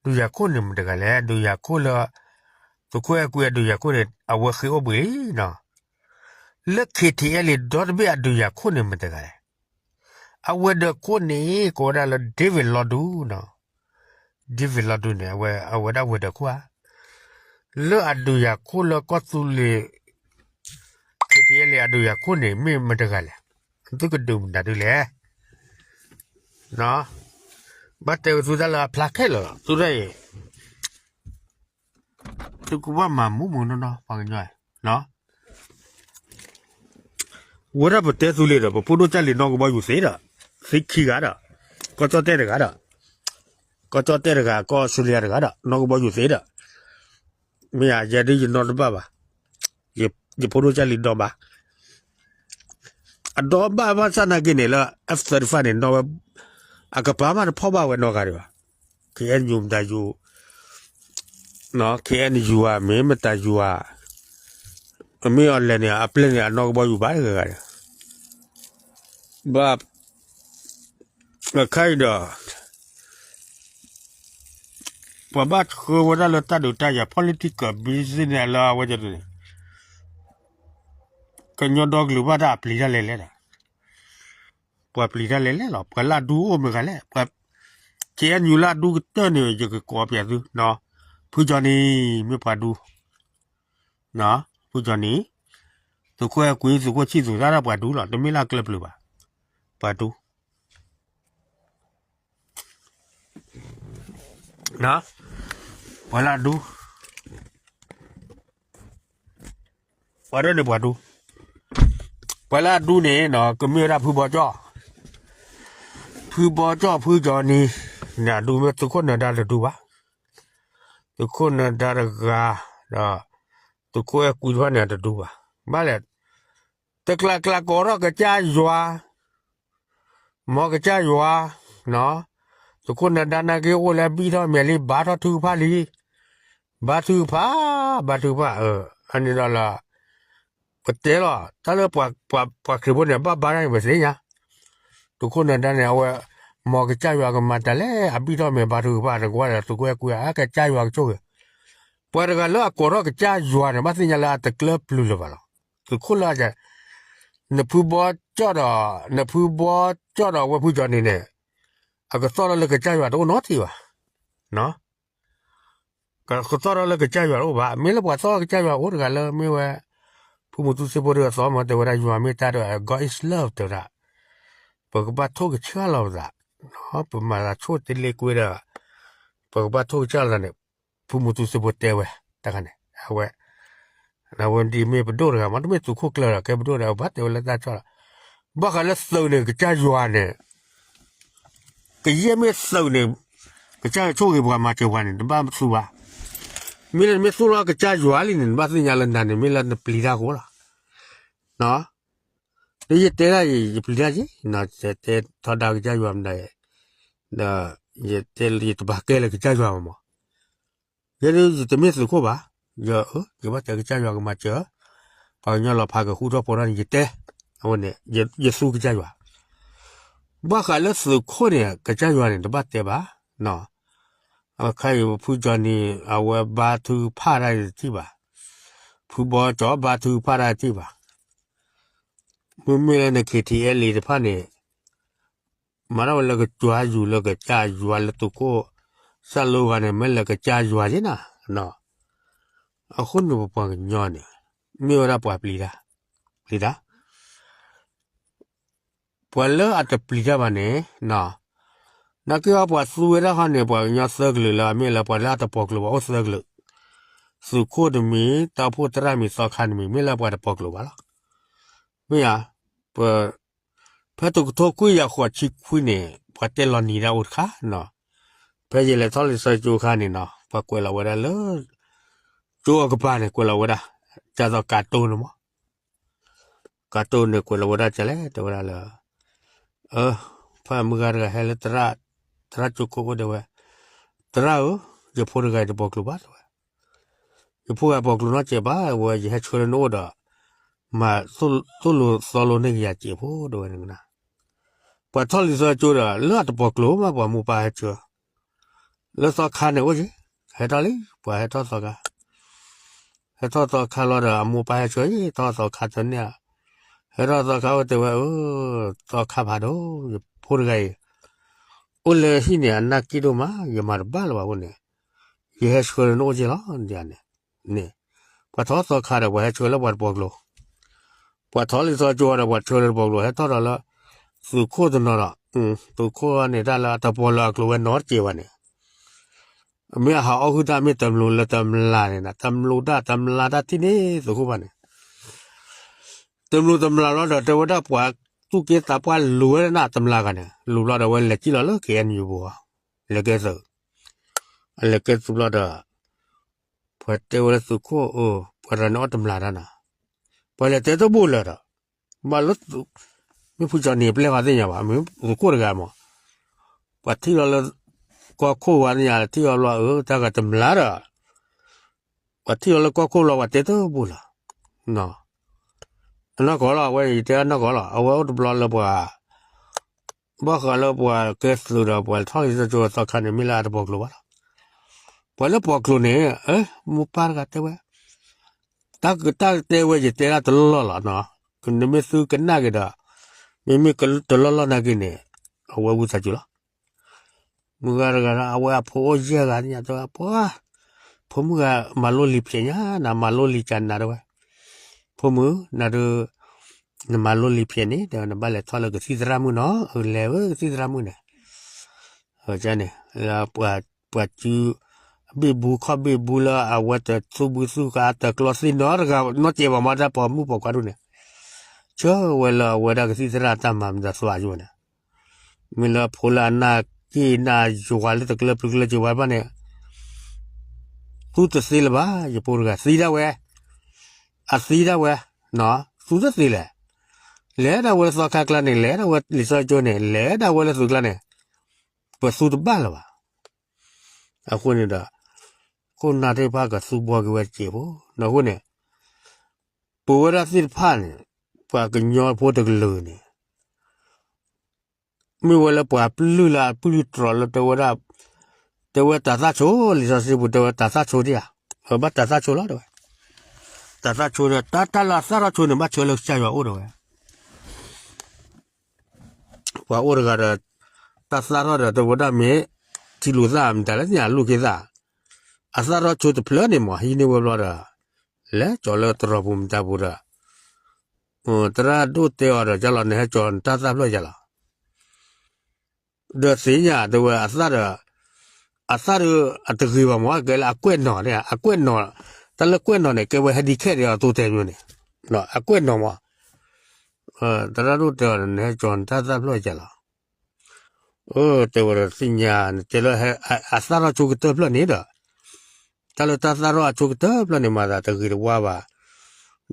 ဒုးယၤခိၣ်န့ၣ်မတဂၤလဲၣ်, ဒုးယၤခိၣ်လၢ သုးခိၣ်အဲၣ်ကွံအဒုးယၤခိၣ်န့ၣ် အဝဲဃ့အိၣ်ဘှံးလံနီၤ, လၢ ခံထံၣ်အဲလံ ဒီတဘ့ၣ်အဒုးယၤခိၣ်န့ၣ်မတဂၤလဲၣ်, အဝဲၤဒၢးခိၣ်န့ၣ် ကိးဝဲဒၣ်လၢ David လီၤဒူနီၤ, David လီၤဒူန့ၣ် အဝဲဒၣ်ဝဲၤဒၢးခိၣ်ဧါ, လၢအဒုးယၤခိၣ်လၢကီၢ်သူလ့ၤ ခံထံၣ်အဲလံ အဒုးယၤခိၣ်န့ၣ် မ့ၢ်မတဂၤလဲၣ်, သုကဒုးမတၤဒုးလဲၣ် ဘၣ်တဲဝဲသုတၢ်လၢအဖျါခဲလၢာ်လီၤ, သုတၢ်အံၤ သုကဘၣ်မၤမူမုာ်နီၢ်နီၢ် ပှၤကညီ, ဝဲဒၣ်ပတဲသုလံဒီး ပဖိဒိၣ်ကၢ်လံၤနီၢ်ကဘီယူၤသ့ဒီး, သ့ခံဂၤဒီး, ကီၢ်ကၠီၣ်တဲၣ်တဂၤဒီး, ကီၢ်ကၠီၣ်တဲၣ်တဂၤ ကီၢ်အီစထြ့လယါတဂၤဒီး နီၢ်ကဘီယူၤသ့ဒီး, မ့ၢ်ယဲဒုးယနီၢ်တဘၣ်ဘၣ်, ယဖိဒိၣ်ကၢ်လံၤဒီဘၣ် အဒီဘၣ်ဘၣ်ဆၣ်နာ်က့န့ၣ်လၢ F thirty-five န့ၣ် နီၢ်ဝဲ အကပၤမးတဖီၣ်ဘၣ်ဝဲနီၢ်ဂၤဒံးဘၣ်, KNU မတၤယူၤ, KNU ဧါ မ့ၢ်မတၤယူၤဧါ, အမ့ၢ်အီၤလဲၤန့ၣ် အပျဲၢ်န့ၣ် အနီၢ်ကဘီယူၤဘၣ်တဂၤဂၤဒီး, ဘၣ် အခါအံၤဒီး ပှၤဘၣ်ဆှၢဝဲဒၣ်လၢတၢ်ဒုးတၢ်ယၤ political business လၢအဝဲန့ၣ်, ကညီဒီကလုာ်ဘၣ်တၢ်အပျံၤတၢ်လဲၤလဲၣ်ဒီး, ပှၤပျံၤတၢ်လဲၤလဲၣ်လီၤ, ပှၤလၢအဒူအိၣ်မ့ၢ်ဂၤလဲၣ်, KNU လၢအဒူကတၢၢ်န့ၣ် ယကကိးပၠးသု, ဖုကၠီနံၤ မ့ၢ်ပှၤဒူ, ဖုကၠီနံၤ, သုးခိၣ်အဲၣ်ကွံ သုးခိၣ်ဆံၣ်သူး တၢ်ဒၣ်ပှၤဒူလီၤ, တမ့ၢ်လၢအကျၢၢ်ပျၢၤဘၣ်, ပှၤဒူ ပှၤလၢအဒူ, ပှၤဒူန့ၣ်ပှၤဒူ, ပှၤလၢအဒူန့ၣ် ကမ့ၢ်ဝဲဒၣ်ဖုဘီကၠီၣ်, ဖုဘီကၠီၣ် ဖုကၠီနံၤ, န့ၣ်အဒူမ့ၢ်သုးခိၣ်နၢၤဒါတဒူဘၣ်, သုးခိၣ်နၢၤဒါတဂၤ, ဒီး သုးခိၣ်အဲၣ်ကွံတဖၣ်န့ၣ်တဒူဘၣ်, ဘၣ်လဲၣ်, တကျးကျးကိးထီၣ်ကစၢ်ယွၤ မ်ကစၢ်ယွၤ, သုးခိၣ်နၢၤဒါနာ်က့အိၣ်လၢအဘံၣ်ထီၣ်မဲာ်လံ ဘါထီၣ်ထုကဖၣ်လံ, ဘါထုကဖၣ်, ဘါထုကဖၣ်, အန့ၣ်ဒီးလၢ ပတဲလီၤ တၢ်လၢပှၤခရံာ်ဖိန့ၣ် ဘၣ်ဘါတၢ်န့ၣ် ပသ့ၣ်ညါ, သုးခိၣ်နၢၤဒါန့ၣ် အဝဲ မ်ကစၢ်ယွၤကမၤတၢ်လဲၣ် အဘံၣ်ထီၣ်မဲာ်ဘါထုကဖၣ် နကွၢ်ဒီးသုးခိၣ်အဲၣ်ကွံ အကစၢ်ယွၤကဆိၣ်ဂ့ၤ, ပှၤတဂၤလၢအကိးထီၣ်ကစၢ်ယွၤန့ၣ် ဘၣ်သ့ၣ်ညါလၢအတကျၢၢ်ပျၢၤလၢၤဘၣ်လီၤ, သုးခိၣ်လၢ နဖုဘီကၠီၣ်ဒီး, နဖုဘီကၠီၣ်ဒီးဝဲဖုကၠီနံၤန့ၣ်, အကသီၣ်ထီၣ်လၢကစၢ်ယွၤတအိၣ်နီတထံၣ်ဘၣ်, ကသီၣ်ထီၣ်လၢကစၢ်ယွၤတအိၣ်ဘၣ်, မ့ၢ်လၢပှၤသီၣ်ကစၢ်ယွၤအိၣ်တဂၤလၢမ့ၢ်ဝဲ ဖုမူတူစ့ဖိတဂၤသီၣ်မး တဲဝဲဒၣ်ယွၤမ့ၢ်တၢ်တဂၤ God is love တဲဝဲဒၣ်, ပကဘၣ်ထိၣ်ကဆှၣ်လီၤပသး, ပမၤသးဆိၣ်တလ့ကွ့ဒီး, ပကဘၣ်ထိၣ်ကဆှၣ်လီၤသးန့ၣ်, ဖုမူတူစ့ဖိတဲဝဲ, တခါန့ၣ် အဝဲ အဝဲဒ်မ့ၢ်ပဒိၣ်တဂၤမး တမ့ၢ်သုးခိၣ်ကျၢၢ်ဒီး ကဲပဒိၣ်ဒီး ဘၣ်တဲဝဲလၢတၢ်ကီလီၤ, ဘၣ်ဃးလၢသုးန့ၣ် ကစၢ်ယွၤန့ၣ် ကယဲၢ်မ့ၢ်သုးန့ၣ် ကစၢ်ယွၤဆိၣ်ဂ့ၤပှၤမၤစၢၤပှၤန့ၣ် နဘၣ်သူဘၣ်, မ့ၢ်လၢနမ့ၢ်သူၣ်လီၤကစၢ်ယွၤလံန့ၣ် နဘၣ်သ့ၣ်ညါလၢနၤန့ၣ် မ့ၢ်လၢနပျံၤတၢ်ဃိလီၤ, ဒီးယတဲဒၣ်အံၤ ယပျံၤတၢ်က့ၤ, တဲထီဒါကစၢ်ယွၤမနုၤ, ဒီးယတဲယတဘၣ်ကဲလၢကစၢ်ယွၤမးမး, ယဲဒၣ်ယတမ့ၢ်သုးခိၣ်ဘၣ်, ယ ယဘၣ်တဲကစၢ်ယွၤကမၤစၢၤ, ပှၤကညီလီၤဖးကဃူထီၣ်ဖိးထီၣ်န့ၣ် ယတဲ, အဝဲန့ၣ် ယသူကစၢ်ယွၤ, ဘၣ်ဃးလၢသုးခိၣ်န့ၣ် ကစၢ်ယွၤန့ၣ် တဘၣ်တဲဘၣ်, အခါအံၤဖုကၠီနံၤ အဝဲဘါထုကဖၣ်တၢ်တထံၣ်ဘၣ်, ဖုဘီကၠီဘါထုကဖၣ်တၢ်တထံၣ်ဘၣ်, မ့မ့ၢ်လၢန ခံထံၣ်အဲလံ တဖၣ်န့ၣ် မၤထီၣ်ဝဲလၢကစၢ်ယွၤ လၢကစၢ်ယွၤလၢသုးခိၣ် စၢ်လိဂၤန့ၣ် မ့ၢ်လၢကစၢ်ယွၤက့ၤနၤ, အဃိန့ၣ်ပပှၤကညီန့ၣ် မ့ၢ်ဝဲဒၣ်ပှၤပျံၤတၢ်, ပျံၤတၢ် ပှၤလၢအတပျံၤတၢ်ဘၣ်န့ၣ်, နာ်က့အီၤပှၤသူဝဲဒၣ်ဃီန့ၣ် ပှၤကညီသၢကလုာ်လၢအမ့ၢ်လၢပှၤလၢအတပိာ်ကျိၤဘၣ်အိၣ်သၢကလုာ်, သုးခိၣ်တမံၤ, တၢ်အိၣ်ဖှိၣ်သရၣ်မံၤ သီခါတမံၤ မ့ၢ်လၢပှၤတပိာ်ကျိၤဘၣ်လီၤ. မ့ၢ်ဧါ, ပ ဖဲတကထိခွံကယၤဃိးဆံခွံန့ၣ် ပှၤတဲလီၤနံၤဒၣ်အိၣ်တခါနီၤ, ဖဲယလဲၤထီၣ်လံာ်စီဆှံကၠိအခါန့ၣ်နီၤ ပှၤကွဲးလီၤဝဲဒၣ်လၢ ကၠိအကပၤန့ၣ် ကွဲးလီၤဝဲဒၣ် ကၢ်သိးကၢ်တိန့ၣ်မး, ကၢ်တိန့ၣ်ကွဲးလီၤဝဲဒၣ်ကလဲၣ် တဲဝဲဒၣ်လၢ အၢ ဖဲမုၢ်ဂၤတဂၤဟဲလၢ သရၣ်ကၠိခိၣ်အိၣ်တဲဝဲ, သရၣ်ဧၢ, ယဖိတဂၤအံၤတပိာ်ကျိၤဘၣ်တဲဝဲ, ယဖိဂၤပိာ်ကျိၤနီတစဲးဘၣ်ဝဲ ယဟဲဆှၢလၢနအိၣ်ဒီး မၤသိၣ်လိသီလိန့ၢ်ကယၤစဲးဖိတဲဝဲန့ၣ်ကနၣ်, ပှၤထီၣ်လံာ်စီဆှံကၠိဒီး လၢအတပိာ်ကျိၤမး ပှၤမိၢ်ပၢ်ဟဲဆှၢ လၢသီခါန့ၣ်အိၣ်က့ၤ, ဟဲထီၣ်လံ ပှၤဟဲထီၣ်သီခါ, ဟဲထီၣ်သီခါလီၤဒီး အမိၢ်ပၢ်ဟဲဆှၢ ထီၣ်သီခါတန့ၢ်ဧါ, ဟဲထီၣ်သီခါအိၣ်တဲဝဲ အၢ သီခါဖးဒိၣ် ယဖိတဂၤအံၤ အိၣ်လၢဟံၣ်န့ၣ် အနၢ်က့ၣ်ဒိၣ်မး ယမၤတဘၣ်လၢၤဘၣ်အဃိန့ၣ် ယဟဲဆှၢလၢနအိၣ်က့ၤလီၤန့ၣ်, န့ၣ်, ပှၤထီၣ်သီခါဒီး ပှၤဟဲဆှၢလၢပှၤတပိာ်ကျိၤ ပှၤထီၣ်လံာ်စီဆှံကၠိဒီး ပှၤဆှၢလၢတပိာ်ကျိၤ ဟဲထီၣ်ဒီးလၢ သုးခိၣ်တနီၤဒီး သုးခိၣ်န့ၣ်တၢ်လၢအတပိာ်လၢၤအကျိၤဝဲနီတစဲးဘၣ်န့ၣ်, မ့ၢ်အဟးအီၣ်ဟုၣ်တၢ်မ့ၢ်တမျိးလၢတမျာ်န့ၣ် တမျာ်တၢ်ထံၣ်န့ၢ်သုးခိၣ်ဘၣ်န့ၣ်, တမျာ်တမျာ်လီၤဒီး တဲဝဲဒၣ်ပှၤသူၣ်က့သးပှၢ်လူၤဝဲဒၣ်န့ၣ် တမျာ်ဂၤန့ၣ် လူၤဘျီဒီး အဝဲလဲၤကံၣ်လီၤလၢ KNU ပူၤ လဲၤကဲသုး, အလဲၤကဲသုးဘျီဒီး ပှၤတဲဝဲလၢသုးခိၣ် အၢ ပှၤတဂၤန့ၣ်အီၣ်တမျာ်တၢ်န့ၣ်, ပှၤလဲၤတဲတဘိလၢၤဒီး ဘၣ်လၢ မ့ၢ်ဖုကၠီနံၤပျဲၢ်ဃီသ့ၣ်ညါဘၣ် မ့ၢ်သုးခိၣ်တဂၤမး, ပှၤထံၣ်လီၤလၢ ကီၢ်ခိၣ်ဝဲသ့ၣ်ညါ ထံၣ်လီၤဘျီ အၢ တၢ်ဂၤတမျာ်ဒီး ပှၤထံၣ်လီၤလၢကီၢ်ခိၣ်လီၤ ပှၤတဲတဘိလၢၤ, အနီၢ်ကီၢ်လီၤ အဝဲန့ၣ်ယတဲအနီၢ်ကီၢ်လီၤ အဝဲအိၣ်တဘျီလၢပှၤ ဘၣ်ဃးလၢပှၤကဲသုးဒီး ပှၤထီၣ်လံာ်စီဆှံကၠိသီခါန့ၣ် မ့ၢ်လၢအတပိာ်ကျိၤဘၣ်လီၤ, ပှၤလၢပိာ်ကျိၤန့ၣ် အၢ မိၢ်ပၢ်တဂၤတဲဝဲ တၢ်ကတၢၢ်တဲဝဲ ယတဲဒၣ်တလီၢ်လီၢ်လီၤနီၤ, နမ့ၢ်သုကနၣ်က့ၤဒီး မ့မ့ၢ်တလီၢ်လီၢ်နာ်က့ၤန့ၣ် အဝဲဝံသးစူၤလီၤ, မုၢ်ဂၤတဂၤဒီး အဝဲအဖိအိၣ်ယဲၢ်ဂၤသ့ၣ်ညါတဲဝဲ ပှၤ ဖိမုၣ်ဂၤမၤလိလံာ်ဖျဲးညါ နမၤလိလံာ်ကနၤတဲဝဲ, ဖိမုၣ် နဒုး နမၤလိလံာ်ဖျဲးန့ၣ် တဲဝဲ နဘၣ်လဲၤထီၣ်လၢကသံၣ်သရၣ်မုၣ်နီၤ အလဲၤဝဲကသံၣ်သရၣ်မုၣ်န့ၣ် န့ၣ် ပှၤစု ဘ့ၣ်ဘူခီၣ်ဘ့ၣ်ဘူလၢအဝဲတသူၣ်ဘုသူၣ်ကါတကျီသ့ၣ်နီတဂၤနီတစဲးဘၣ်မး တၢ်ပိာ်မုၣ်ပိာ်ခွါဒူၣ်န့ၣ် ဆှၢဝဲလၢအဝဲဒၣ်ကသံၣ်သရၣ်တၢ်မၤမတၤသွါယိန့ၣ်, မ့ၢ်လၢဖိလၢအနၢ်က့ၣ်နၢ်ယွၤလၢတကျၢၤပျုၤကျၢၤစၢၤဝဲဘၣ်န့ၣ် သူတသ့လၢၤဘၣ် ယဖိတဂၤသံဒၣ်ဝဲ, အသံဒၣ်ဝဲ, သူတသ့လဲၣ်, လဲၤဒၣ်ဝဲလၢသီခါကျါန့ၣ် လဲၤဒၣ်ဝဲလံာ်စီဆှံကၠိန့ၣ် လဲၤဒၣ်ဝဲလၢသုးကျါန့ၣ်, ပသူတဘၣ်လၢၤဘၣ်. အဃိန့ၣ်ဒီး ခိၣ်နၢ်သ့ၣ်တဖၣ်ကသူဘှီက့ၤဝဲတစဲးဖိ, အဃိန့ၣ် ပဝဲဒၣ်သ့ၣ်တဖၣ်န့ၣ် ပှၤကညီဖိတကလုာ်န့ၣ် မ့ၢ်ဝဲလၢပှၤပျုၢ်လၢအပျုၢ်တြီၤလၢတဲဝဲဒၣ်, တဲဝဲတၤသၣ်ဆိ လံာ်စီဆှံပူၤတဲဝဲတၤသၣ်ဆိဒံးဧါ, ဘၣ်တၤသၣ်ဆိလီၤတဲဝဲ, တၤသၣ်ဆိဒီး တၢ်တၢ်လၢအသၣ်ထီၣ်ဆိန့ၣ် ဘၣ်ဆၢလၢကစၢ်ယွၤအိၣ်တဲဝဲ ပှၤအိၣ်တဂၤဒီး တၢ်သၣ်ထီၣ်ဒီးတဲဝဲဒၣ်မ့ၢ် ထံလူၤသၣ်မတၤလဲၣ်သ့ၣ်ညါလူၤက့ၤသၣ်, အသၣ်ထီၣ်ဆိတဖျၢၣ်န့ၣ်မ့ၢ် ဟံးန့ၢ်ဝဲဘျီဒီး လဲၤကၠီၤလၢတြီၤပူၤမတၤပူၤဒီး သရၣ်ဒိၣ်တဲအီၤဒီး ကၢ်လီၤနဟဲကၠီၤနတၢ်သၣ်ဖျၢၣ်ယၤလီၤ ဒီးသ့ၣ်ညါတဲဝဲအသၣ်ဒီး အသၣ်ဒီးအတဂ့ၤဘၣ်မ့ၢ် ကဲလၢအကွဲၢ်နီၤန့ၣ် အကွဲၢ်နီၤ, တၢ်လၢကွဲၢ်နီၤန့ၣ် ကဲဝဲ handicap ဒီးအသိတဲမ့ၢ်န့ၣ်, အကွဲၢ်နီၤမ့ၢ်, သရၣ်ဒိၣ်တဲအီၤဒီး နဟဲကၠီၤနတၢ်သၣ်ဖျၢၣ်ယၤလီၤ, တဲဝဲဒီးသ့ၣ်ညါ နတဲလၢ အသၣ်ထီၣ်ဆိကတၢၢ်ဖျၢၣ်န့ၣ်ဒီး တၢ်လၢတၢ်သၣ်ထီၣ်အဆိကတၢၢ်ဖျၢၣ်န့ၣ် မၤသးတဂ့ၤတဝါဘၣ်,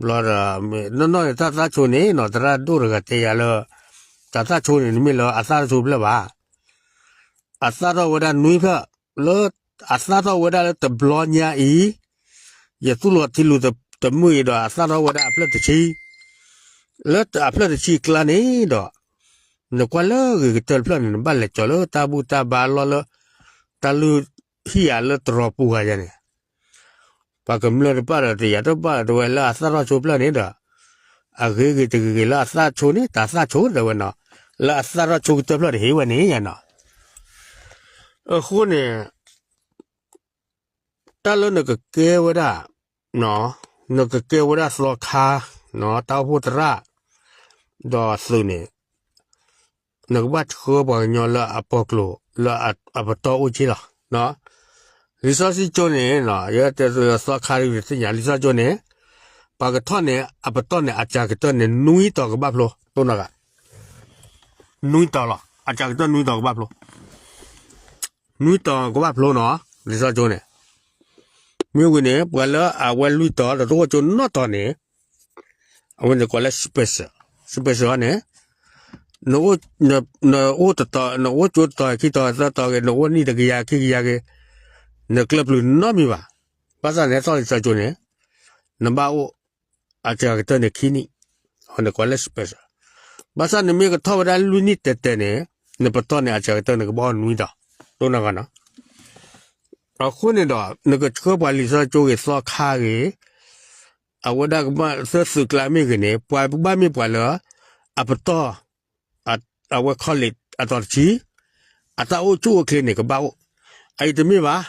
ဘျီဒီး နီၢ်နီၢ်န့ၣ် တၢ်သၣ်ဆိန့ၣ်နီၤ သရၣ်ဒိၣ်တဂၤတဲယၤလၢ တၢ်သၣ်ဆိန့ၣ် တမ့ၢ်လၢအသၣ်တဆိဖျၢၣ်ဘၣ်, အသၣ်ထီၣ်ဝဲဒၣ်နွံဖျၢၣ်, လၢအသၣ်ထီၣ်ဝဲဒၣ်လၢတဘျီညါအံၤ, ယသူၣ်လီၤထံလူၤတမုာ်အံၤဒီး အသၣ်ထီၣ်ဝဲဒၣ်အဖျၢၣ်တဆံ, လၢအဖျၢၣ်တဆံအကျါန့ၣ်ဒီး နကွၢ်လၢဂ့ၤကတၢၢ်တဖျၢၣ်န့ၣ် နဘၣ်လဲၤကၠီၤလၢတၢ်ဘူၣ်တၢ်ဘါလီၢ်လၢ တၢ်လုၢ်ဟံၣ်ဧါလၢတြီၤပူၤဂၤယၤန့ၣ်, ပှၤကမျၢၢ်တဖၣ်ဒီး တယာ်တဖၣ်တဲဝဲလၢအသၣ်ထီၣ်ဆိဖျၢၣ်န့ၣ်ဒီး အဂ့ၤဂ့ၤတဂ့ၤဂ့ၤလၢအသၣ်ဆိန့ၣ် တၢ်သၣ်ဆိတဲဝဲနီၤ, လၢအသၣ်ထီၣ်ဆိကတၢၢ်ဖျၢၣ်တဟ့ၣ်ဝဲန့ၣ်ယၤနီၤ, အဃိန့ၣ် တၢ်လၢနကကဲဝဲဒၣ်, နကကဲဝဲဒၣ်သီခါ, တၢ်အိၣ်ဖှိၣ်သရၣ်, ဒီးသုးန့ၣ်, နကဘၣ်ဆှၢပှၤကညီလၢအပိာ်ကျိၤ လၢအပတီၢ်အိၣ်က့လီၤ. လံာ်စီဆှံကၠိန့ၣ် ယတဲသုသီခါဒ်သ့ၣ်ညါ လံာ်စီဆှံကၠိန့ၣ်, ပှၤကထီၣ်န့ၣ် အပတီၢ်န့ၣ် အစှၤကတၢၢ်န့ၣ် နွံတီၤကဘၣ်ဖျိ, တိၢ်နီၢ်ဂၤ, နွံတီၤလီၤ, အစှၤကတၢၢ်နွံတီၤကဘၣ်ဖျိ နွံတီၤကဘၣ်ဖျိနီၤ, လံာ်စီဆှံကၠိန့ၣ်, မ့ၢ်ဝံၤန့ၣ် ပှၤလၢအဝဲလွံၢ်တီၤ ဒီးတအိၣ်ကၠိနီတတီၤန့ၣ် အဝဲန့ၣ်ကိးလၢ special, special န့ၣ် နအိၣ်, နအိၣ်တတီၤ, နအိၣ်ကၠိတတီၤ ခံတီၤ သၢတီၤဂ့ၤ, နအိၣ်နံၣ်တကယၤ ခံကယၤဂ့ၤ, နကျၢၤပျုၤနီတမံၤဘၣ်. ဘၣ်ဆၣ်န့ၣ် ဟဲထီၣ်လံာ်စီဆှံကၠိန့ၣ် နဘၣ်အိၣ် အစှၤကတၢၢ်န့ၣ် ခံနံၣ်, အဝဲန့ၣ်ကိးလၢ special. ဘၣ်ဆၣ်နမ့ၢ်ကထီၣ်ဝဲဒၣ်လွံၢ်နံၣ်တဲာ်တဲာ်န့ၣ် နပတီၢ်န့ၣ် အစှၤကတၢၢ်န့ၣ် ကဘၣ်အိၣ်နွံတီၤ, ဒိၣ်နီၢ်ဂၤနီၤ. အဃိန့ၣ်ဒီး နကဆှၢပှၤလံာ်စီဆှံကၠိဂ့ၤ သီခါဂ့ၤ, အဝဲဒၣ်ကဘၣ်သၢသုးကျါမ့ၢ်ဂ့ၤန့ၣ် ပှၤဘၣ်မ့ၢ်ပှၤလၢ အပတီၢ် အဝဲ college အတီၤတဆံ အတၢ်အိၣ်ဆူၣ်အိၣ်ချ့န့ၣ် ကဘၣ်အိၣ်. အအံၤတမ့ၢ်ဘၣ်.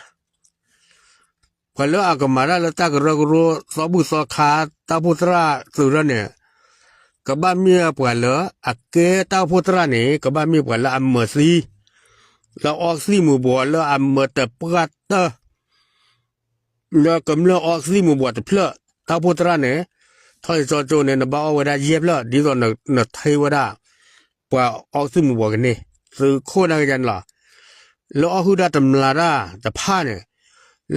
ပှၤလၢအကမၤတၢ်လၢတၢ်ကရၢကရိ သီဘူၣ်သီခါ တၢ်အိၣ်ဖှိၣ်သရၣ်သုးရၢန့ၣ် ကဘၣ်မ့ၢ်ပှၤလၢအကဲတၢ်အိၣ်ဖှိၣ်သရၣ်န့ၣ် ကဘၣ်မ့ၢ်ပှၤလၢအမၢာ်သံ, လၢအီကသံၣ်မူၤဘှီး လၢအမၢာ်တပှၢ်တၢၢ် လၢကမျၢၢ်အီကသံၣ်မူၤဘှီးတဖျၢၣ် တၢ်အိၣ်ဖှိၣ်သရၣ်န့ၣ် ထီၣ်လံာ်စီဆှံကၠိန့ၣ် နဘၣ်အီဝဲဒၣ်ယဲၢ်ဖျၢၣ် ဒ်သိးနထ့ဝဲဒၣ် ပှၤအီကသံၣ်မူၤဘှီးကန့ၢ် သုးခိၣ်နာ်က့န့ၣ်လီၤ. လၢအီၣ်ဟုၣ်တၢ်တမျးတၢ်တဖၣ်န့ၣ်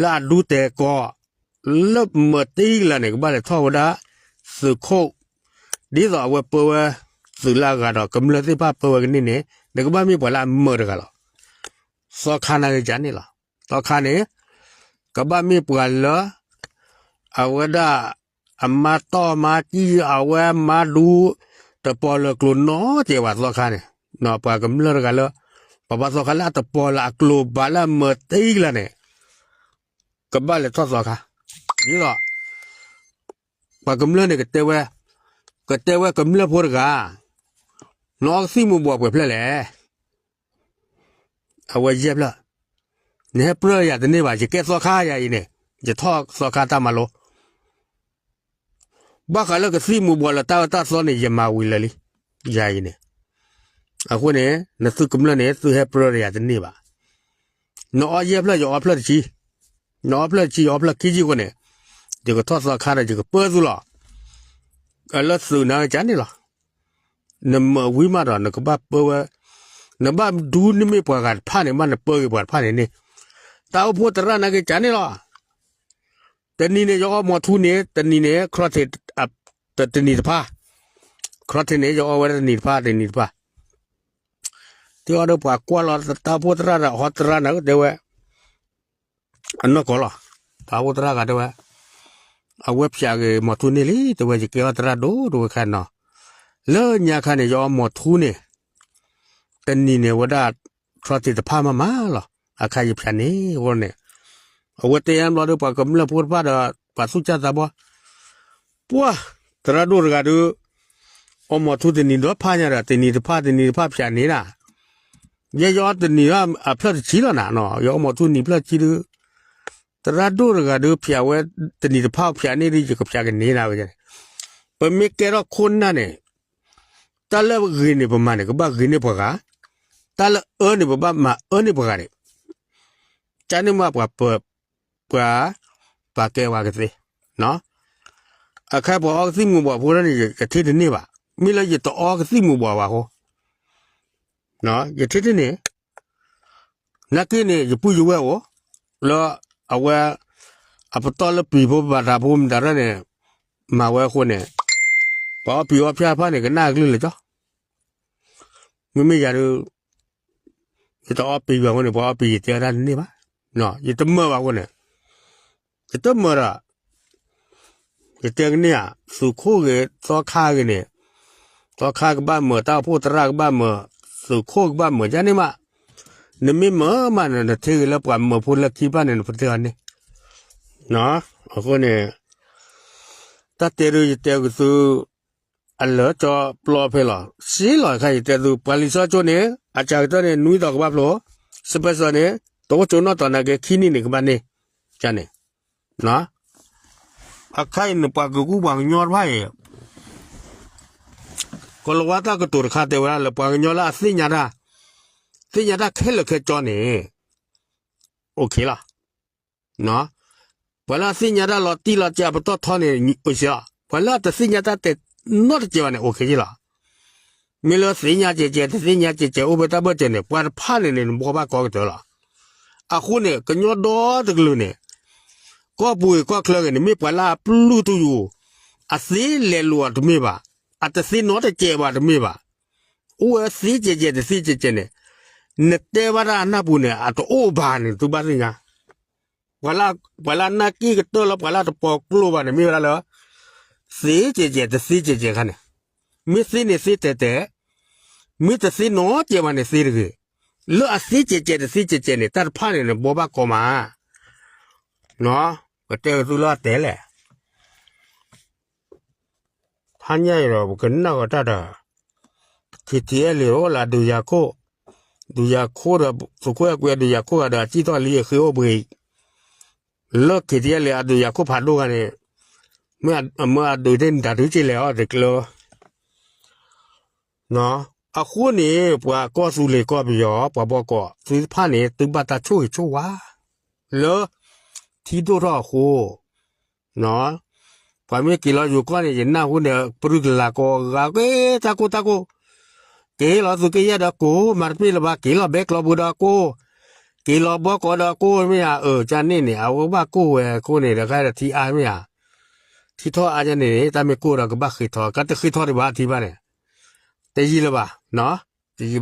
လၢအဒူတဲာ်ကီး လၢမၢာ်တ့ကလၤန့ၣ် ကဘၣ်လဲၤထီၣ်ဝဲဒၣ် သုးခိၣ် ဒ်သိးအဝဲပၢဝဲ သုးလၢအဂၤဒီး ကမျၢၢ်သ့ၣ်တဖၣ်ပၢဝဲကန့ၢ်န့ၣ် နကဘၣ်မ့ၢ်ပှၤလၢအမၢာ်တဂၤလီၤ. သီခါနာ်က့န့ၣ်လီၤ. သီခါန့ၣ် ကဘၣ်မ့ၢ်ပှၤလၢ အဝဲဒၣ် အမါတီၢ်မါကံၣ် အဝဲမါဒူ တပီၤလၢကျိၤနီတစဲးဘၣ် သီခါန့ၣ်, ပှၤကမျၢၢ်တဂၤလၢ ပှၤဘါသီခါလၢအတပီၤလၢအကျိၤဘၣ်လၢအမၢာ်တ့ကလၤန့ၣ် ကဘၣ်လဲၤထီၣ်သီခါ, ဒ်သိး ပှၤကမျၢၢ်န့ၣ်ကတဲဝဲ, ကတဲဝဲကမျၢၢ်ဖိတဂၤ, နအီကသံၣ်မူၤဘှီးပှဲၤဖျၢၣ်လဲၣ်. အဝဲယဲၢ်ဖျၢၣ်, နဟဲပြၢယၤတန့ၢ်ဘၣ်, ယကဲသီခါယၤအံၤန့ၣ်, ယထီၣ်သီခါတၢ်မၤလိ ဘၣ်ဃးလၢကသံၣ်မူၤဘှီးလၢတၢ်အၢတၢ်သီန့ၣ် ယမၤဝံၤလၢာ်လံ, ယၤအံၤန့ၣ်, အဃိန့ၣ် နသုကမျၢၢ်န့ၣ် သုဟဲပြၢယၤတန့ၢ်ဘၣ်. နအီယဲၢ်ဖျၢၣ် ယအီဖျၢၣ်တဆံ, နအီဖျၢၣ်တဆံ ယအီဖျၢၣ်ခံဆံအဃိန့ၣ်, ယကထီၣ်သီခါဒီး ယကပၢသုလီၤ. လၢသုးနာ်က့န့ၣ်လီၤ. နမၢာ်ဝံၤမးဒီး နကဘၣ်ပၢဝဲ, နဘၣ်ဒူနမ့ၢ်ပှၤဂၤတဖၣ်န့ၣ် ဘၣ်နပၢက့ၤပှၤတဖၣ်န့ၣ်န့ၣ်, တၢ်အိၣ်ဖှိၣ်သရၣ်နာ်က့န့ၣ်လီၤ. တနံၤန့ၣ် ယအီမီၤထူန့ၣ် တနံၤန့ၣ် ခီၣ်ထံး တနံၤတဖၣ်, ခီၣ်ထံးန့ၣ် ယအီဝဲဒၣ်တနံၤတဖၣ် တနံၤတဖၣ်, တ့အီၤဒီးပှၤကွၢ်လီၤ တၢ်အိၣ်ဖှိၣ်သရၣ်ဒီး ဟီသရၣ်န့ၣ်တဲဝဲ အနီၢ်ကီၢ်လီၤ. တၢ်အိၣ်ဖှိၣ်သရၣ်ဂၤတဲဝဲ, အဝဲဖျးဂ့ၤမီၤထူန့ၣ်လံ တဲဝဲ ယကဲအီသရၣ်ဒိၣ်တဝဲခါနီၤ, လၢညါခါန့ၣ် ယအီမီၤထူန့ၣ် တနံၤန့ၣ်ဝဲဒၣ် ခီၣ်ထံးတဖၣ်မးမးလီၤ. အခါယဖျးန့ၣ်အဃိန့ၣ်, အဝဲတဲယါဘျီဒီး ပှၤကမျၢၢ်ဖိတဖၣ်ဒီး ပှၤသူၣ်စၢ်သးဘီၣ်, ပှၤသရၣ်ဒိၣ်တဂၤဒီး အီမီၤထူတနံၤဒီးဖးညါဒီး တနံၤတဖၣ် တနံၤတဖၣ်ဖျးန့ၣ်ဒၣ်, ယဲယအီတနံၤအဖျၢၣ်တဆံလီၤနၤ, ယအီမီၤထူနံၤဖျၢၣ်တဆံဒီး သရၣ်ဒိၣ်တဂၤဒီးဖျးဝဲ တနံၤတဖၣ်ဖျးန့ၣ်ဒီး ယကဖျးကန့ၢ်နၤဝဲန့ၣ်, ပမ့ၢ်ကဲထီၣ်ခိၣ်နၢ်န့ၣ်, တၢ်လၢဂ့ၤန့ၣ် ပမၤန့ၣ် ကဘၣ်ဂ့ၤန့ၢ်ပှၤဂၤ, တၢ်လၢအၢန့ၣ် ပဘၣ်မၤအၢန့ၢ်ပှၤဂၤန့ၣ်, ကန့ၣ်မးပှၤပၢ ပှၤ ပှၤကဲဝဲကသ့, အခါပှၤအီကသံၣ်မူၤဘှီးဖိန့ၣ် ယထံၣ်တန့ၢ်ဘၣ်, မ့ၢ်လၢယတအီကသံၣ်မူၤဘှီးဘၣ်အဃိ, ယထံၣ်တန့ၢ်, နာ်က့န့ၣ် ယပုၢ်ယဝဲၢ်အိၣ်, လၢအဝဲ အပတီၢ်လၢပံၤဖိဘၣ်တၢ်ဖိမတၤရၢၣ်န့ၣ် မၤဝဲအဃိန့ၣ်, ပှၤအီပံၤအီဖၠၣ်တဖၣ်န့ၣ် ကနၣ်အကလုၢ်လၢာ်ကၠီ, မ့မ့ၢ်ယၤဒီး ယတအီပံၤဘၣ်အဃိန့ၣ် ပှၤအီပံၤယတဲဝဲဒၣ်တန့ၢ်ဘၣ်, ယတမၢဘၣ်အဃိန့ၣ်, ယတမၢဒီး ယတဲကန့ၢ်ဧါ, သုးခိၣ်ဂ့ၤ သီခါဂ့ၤန့ၣ်, သီခါကဘၣ်မၢ တၢ်အိၣ်ဖှိၣ်သရၣ်ကဘၣ်မၢ, သုးခိၣ်ကဘၣ်မၢ ယန့ၣ်မး, နမ့ၢ်မၢမးန့ၣ် နထံၣ်ဂ့ၤလၢပှၤမၢဖိလၢခံဖၣ်န့ၣ် နပတဲအီၤန့ၣ်, အဃိန့ၣ် တၢ်တဲဒုးယတဲကသု အလၢာ်ကၠီပျီဖဲလီၤ, စ့လီၤခါယတဲသု ပှၤလံာ်စီဆှံကၠိန့ၣ် အစှၤကတၢၢ်န့ၣ် နွံတီၤကဘၣ်ဖျိ, စပဲးစီန့ၣ် တအိၣ်ကၠိနီၢ်တီၤနာ်က့ ခံနံၣ်န့ၣ် ကဘၣ်န့ၢ်, န့ၣ်, အခါအံၤန့ၣ် ပှၤကကူပှၤကညီတဖၣ်အံၤ, ကီၤလၤဝါတၢ်ကတိၤတခါတဲဝဲဒၣ်လၢ ပှၤကညီလၢအသ့ၣ်ညါတၢ်, သ့ၣ်ညါတၢ်ခဲလၢာ်ခဲဆ့န့ၣ် အိၣ်ခ့လီၤ. ပှၤလၢအသ့ၣ်ညါတၢ်လီၤတံၢ်လီၤဆဲးအပတီၢ်ထီန့ၣ် အိၣ်စ့လီၤ. ပှၤလၢအတသ့ၣ်ညါတၢ်တဲနီတစဲးဘၣ်န့ၣ် အိၣ်ခ့ယ့ၣ်လီၤ. မ့ၢ်လၢသ့ၣ်ညါကဲးကဲး တသ့ၣ်ညါကဲးကဲး အိၣ်ဖဲတၢ်ဘၢၣ်စၢၤန့ၣ် ပှၤတဖၣ်န့ၣ်န့ၣ် နဘှီဘၣ်ကီကတၢၢ်လီၤ. အဃိန့ၣ် ကညီဒီတကလုာ်န့ၣ် ကီၢ်ပူၤဂ့ၤကီၢ်ချၢဂ့ၤန့ၣ် မ့ၢ်ပှၤလၢအပျုၢ်တူၢ်ယူၤ, အသ့လဲၤလိာ်အီၤတမ့ၢ်ဘၣ်, အတသ့နီတစဲးဘၣ်တမ့ၢ်ဘၣ်, အိၣ်ဝဲသ့ကဲးကဲးတသ့ကဲးကဲးန့ၣ်, နတဲဘၣ်တၢ်အနၢ်ပူၤန့ၣ် အတအိၣ်ဘၣ်န့ၣ် သုဘၣ်သ့ၣ်ညါ, ပှၤလၢအနၢ်က့ၣ်ကတၢၢ်လၢပှၤလၢအတပိာ်ကျိဘၣ်န့ၣ် မ့ၢ်ဝဲဒၣ်လၢ သ့ကဲးကဲးတသ့ကဲးကဲးခါန့ၣ်, မ့ၢ်သ့န့ၣ်သ့တဲာ်တဲာ်, မ့ၢ်တသ့နီတစဲးဘၣ်န့ၣ်သ့တဂ့ၤ, လၢအသ့ကဲးကဲးတသ့ကဲးကဲးန့ၣ် တၢ်တဖၣ်န့ၣ်န့ၣ် ဘိးဘၣ်ကီးမး ပတဲသုလၢအတဲလဲၣ်, ဟါညါအံၤဒီး ပကနၣ်ဃီၤတၢ်ဒီး KTLA အိၣ်လၢအဒုးယၤခိၣ်, ဒုးယၤခိၣ်ဒီး သုးခိၣ်အဲၣ်ကွံအဒုးယၤခိၣ်ဂၤဒီး အစံၣ်ထီၣ်လံအဃ့အိၣ်ဘှံး, လၢ KTLA အဒုးယၤခိၣ်ဖးဒိၣ်ဂၤန့ၣ်, မ့ၢ်အမၢအဒုးတ့ၢ်နတၢ်ဒုးက့လဲၣ်အီၤ တကျၢၤ အဃိန့ၣ် ပှၤကီၢ်သူလ့ၤကီၢ်ပယီၤ ပှၤဘီကီးသ့ၣ်တဖၣ်န့ၣ် သုဘၣ်တၢ်ဆိၣ်ဂ့ၤဆိၣ်ဝါ လၢ ထံဒိၣ်ထီၣ်အဃိ, ပှၤမ့ၢ်က့ၤလီၤယိၤကီၢ်န့ၣ် ယနၢ်ဟူန့ၣ် ပရုၢ်ကလာ်ကိးဂၤက့ၤ တၢ်ကိၢ်တၢ်ကိၢ်, က့ၤလီၤသုးက့ယဲၢ်ဒီးကိး မၤတပ့ၢ်လၢၤဘၣ် က့ၤလီၤဘဲကျီပူၤဒီးကိၢ်, က့ၤလီၤဘီကီးဒီးကိၢ်မ့ၢ်ဧါ, အၢ ကန့ၣ်န့ၣ် အဝဲဘၣ်ကိၢ်ဝဲအဃိန့ၣ် တခါဒီးထံအါမ့ၢ်ဧါ, ထံထီၣ်အါကန့ၣ်န့ၣ် တၢ်မ့ၢ်ကိၢ်ဒီးကဘၣ်ဃ့ထီၣ် ကတဃ့ထီၣ်ဒံးဘၣ်ထံဘၣ်န့ၣ်, တယံာ်လၢၤဘၣ်, တယံာ်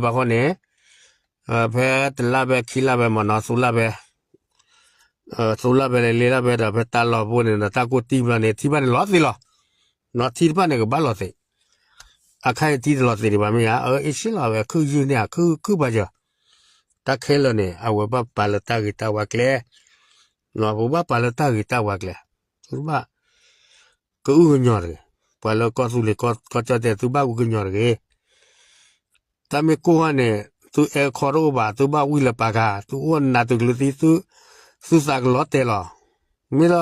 ဘၣ်ဃိန့ၣ်, ဖဲတလါဘဲခံလါဘဲမ့ၢ်နီၤ သိလါဘဲ သိလါဘဲလၢလ့လါဘဲဒီး ဖဲတၢ်လီၢ်ဖိန့ၣ်ဒီး တၢ်ကိၢ်တံၢ်ဘျီန့ၣ် ထံဘၣ်န့ၣ်လီၤသ့လီၤ, နီၤထံတဖၣ်န့ၣ်ကဘၣ်လီၤသ့, အခါအံၤထံတလီၤသ့ဒံးဘၣ်မ့ၢ်ဧါ, အၢ အ့ၣ် ဆ့လီၤဝဲ ခုၣ်ယုၢ်န့ၢ်ဧါ ခုၣ်ခုၣ်ပှၤယၢၤ, တၢ်ခဲလၢာ်န့ၣ် အဝဲဘၣ်ပာ်လၢတၢ်ဂ့ၤတၢ်ဝါကျဲ, ပဘၣ်ပာ်လၢတၢ်ဂ့ၤတၢ်ဝါကျဲ, သုတဘၣ် ကအုၣ်ကညီၤတဂ့ၤ, ပှၤလၢကီၢ်သူလ့ၤကီၢ်ကၠီၣ်တဲာ် သုဘၣ်အုၣ်ကညီၤတဂ့ၤ တၢ်မ့ၢ်ကိၢ်ဂၤန့ၣ် သုအဲၣ်ခီတအိၣ်ဘၣ် သုဘၣ်ဝံၣ်လၢပာ်ကၤ သုအိၣ်နးတကလုာ်သံ သုသးကလီၤတဲာ်လီၤ. မ့ၢ်လၢ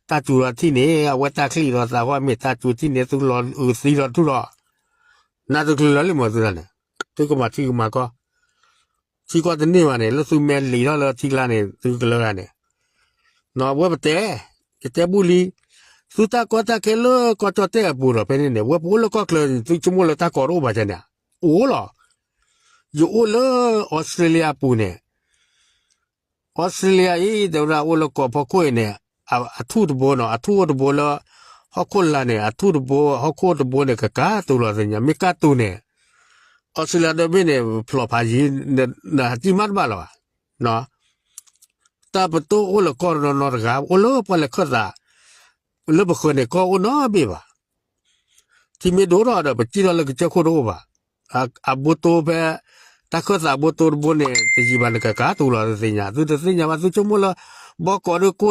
တၢ်စူၤလီၤထံၣ်န့ၣ် အဝဲတၢ်ချံၣ်ဒီးသးဃီ မ့ၢ်တၢ်စူၤထံၣ်န့ၣ် သုလီၤအုးသံလီၤထူၣ်လီၤ. နးတကလုာ်လီၤလံမ့ၢ်သုတၢ်န့ၣ် သုကမၤထံကမၤကီၢ် ထံကီၢ်တန့ၢ်ဘၣ်န့ၣ် လၢသုမဲာ်လံာ်ထီၣ်လၢထံကျါန့ၣ် သုကလၢာ်ဂၤန့ၣ် နီၢ်ဝဲပတဲ, ယတဲဘူၣ်လံ, သုတၢ်ကီတၢ်ခဲလၢကီၢ်ကၠီၣ်တဲၣ်အပူၤဒီး ဖဲန့ၣ်န့ၣ် ဝဲပအိၣ်လၢကီၢ်ချၢန့ၣ် သုဆိကမိၣ်လၢတၢ်ကီတအိၣ်ဘၣ်န့ၣ်, အိၣ်လီၤ. ယအိၣ်လၢအီစထြ့လယါအပူၤန့ၣ်, အီစထြ့လယါအံၤ တဲဝဲဒၣ်အိၣ်လၢကီၢ်ဖီခိၣ်အံၤန့ၣ်, အထူၣ်တဘိနီၤ, အထူၣ်အိၣ်တဘိလၢ ဟီၣ်ခိၣ်လာ်န့ၣ် အထူၣ်တဘိ ဟီၣ်ခိၣ်တဘိန့ၣ် ကကးတူာ်လီၤသ့ၣ်ညါ, မ့ၢ်ကးတူာ်န့ၣ် အီစထြ့လယါဒီဘ့ၣ်န့ၣ် ဖျိးဖးယံၤ, နဟးစံၣ်မးတဘၣ်လၢၤဘၣ်. တၢ်ပတိၢ်အိၣ်လၢကီၢ်နီၢ်နီၢ်တဂၤ အိၣ်လၢပှၤလဲၤခၢၣ်သး, လၢပဃၢၤန့ၣ် ကီၢ်အိၣ်နီတဘ့ၣ်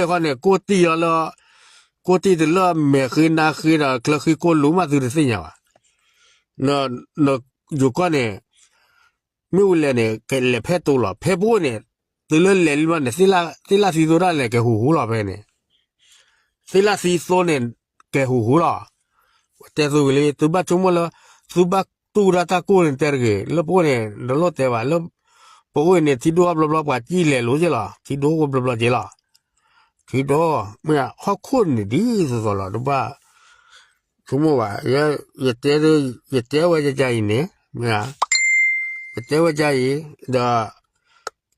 ဘၣ်. ထံမ့ၢ်ဒိၣ်ထီၣ်ဒီး ပစံၣ်ထီၣ်လၢကစၢၢ်ခိၣ်တအိၣ်ဘၣ်. အဘိတိၢ်ဖဲ တၢ်ခၢၣ်သးဘိတိၢ်တဘိန့ၣ် တယံာ်ဘၣ်နကကးတူာ်လီၤတသ့ၣ်ညါ, သုတသ့ၣ်ညါဘၣ် သုဆိကမိၣ်လၢ ဘီကီးဒီးကိၢ်လံ ကိၢ်လံလၢအဃီန့ၣ် ကိၢ်တံၢ်လီၤလၢ ကိၢ်တံၢ်တလၢမဲာ်ဃ့နါဃ့ဒီး ချၢဃ့ကိၢ်လူၤမး သုတသ့ၣ်ညါဘၣ်. နယိၤကီၢ်န့ၣ် မ့ၣ်အူလဲၣ်န့ၣ် ကလဲၤဖဲတိၢ်လီၤ. ဖဲပအိၣ်န့ၣ် သုလၢလဲၤလံဘျီန့ၣ် သ့ၣ်လၣ်သံသိဒၣ်လဲာ်ကဲဟူးဟူးလီၤဖဲန့ၣ်, သ့ၣ်လၣ်သံသိန့ၣ် ကဲဟူးဟူးလီၤ. တဲသုဂ့ၤလံ သုဘၣ်ဆိကမိၣ်လၢ သုဘၣ်တူၢ်ဒၣ်တၢ်ကိၢ်န့ၣ်တဲတဂ့ၤ, လၢပအိၣ်န့ၣ် တလိၣ်တဲဘၣ်, လၢပအိၣ်န့ၣ် ထံဒိၣ်ဘျီဘျီ ပှၤစံၣ်လဲၤလိၤက့လီၤ, ထံဒိၣ်အိၣ်ဘျီဘျီက့လီၤ. ထံဒိၣ် မ့ၢ်ဟီၣ်ခိၣ်န့ၣ်ဒ်သိးသိးလီၤ တဘၣ်ဆိကမိၣ်ဘၣ်, ယတဲ ယတဲဝဲယကအံၤန့ၣ် မ့ၢ် ယတဲဝဲကအံၤ ဒီး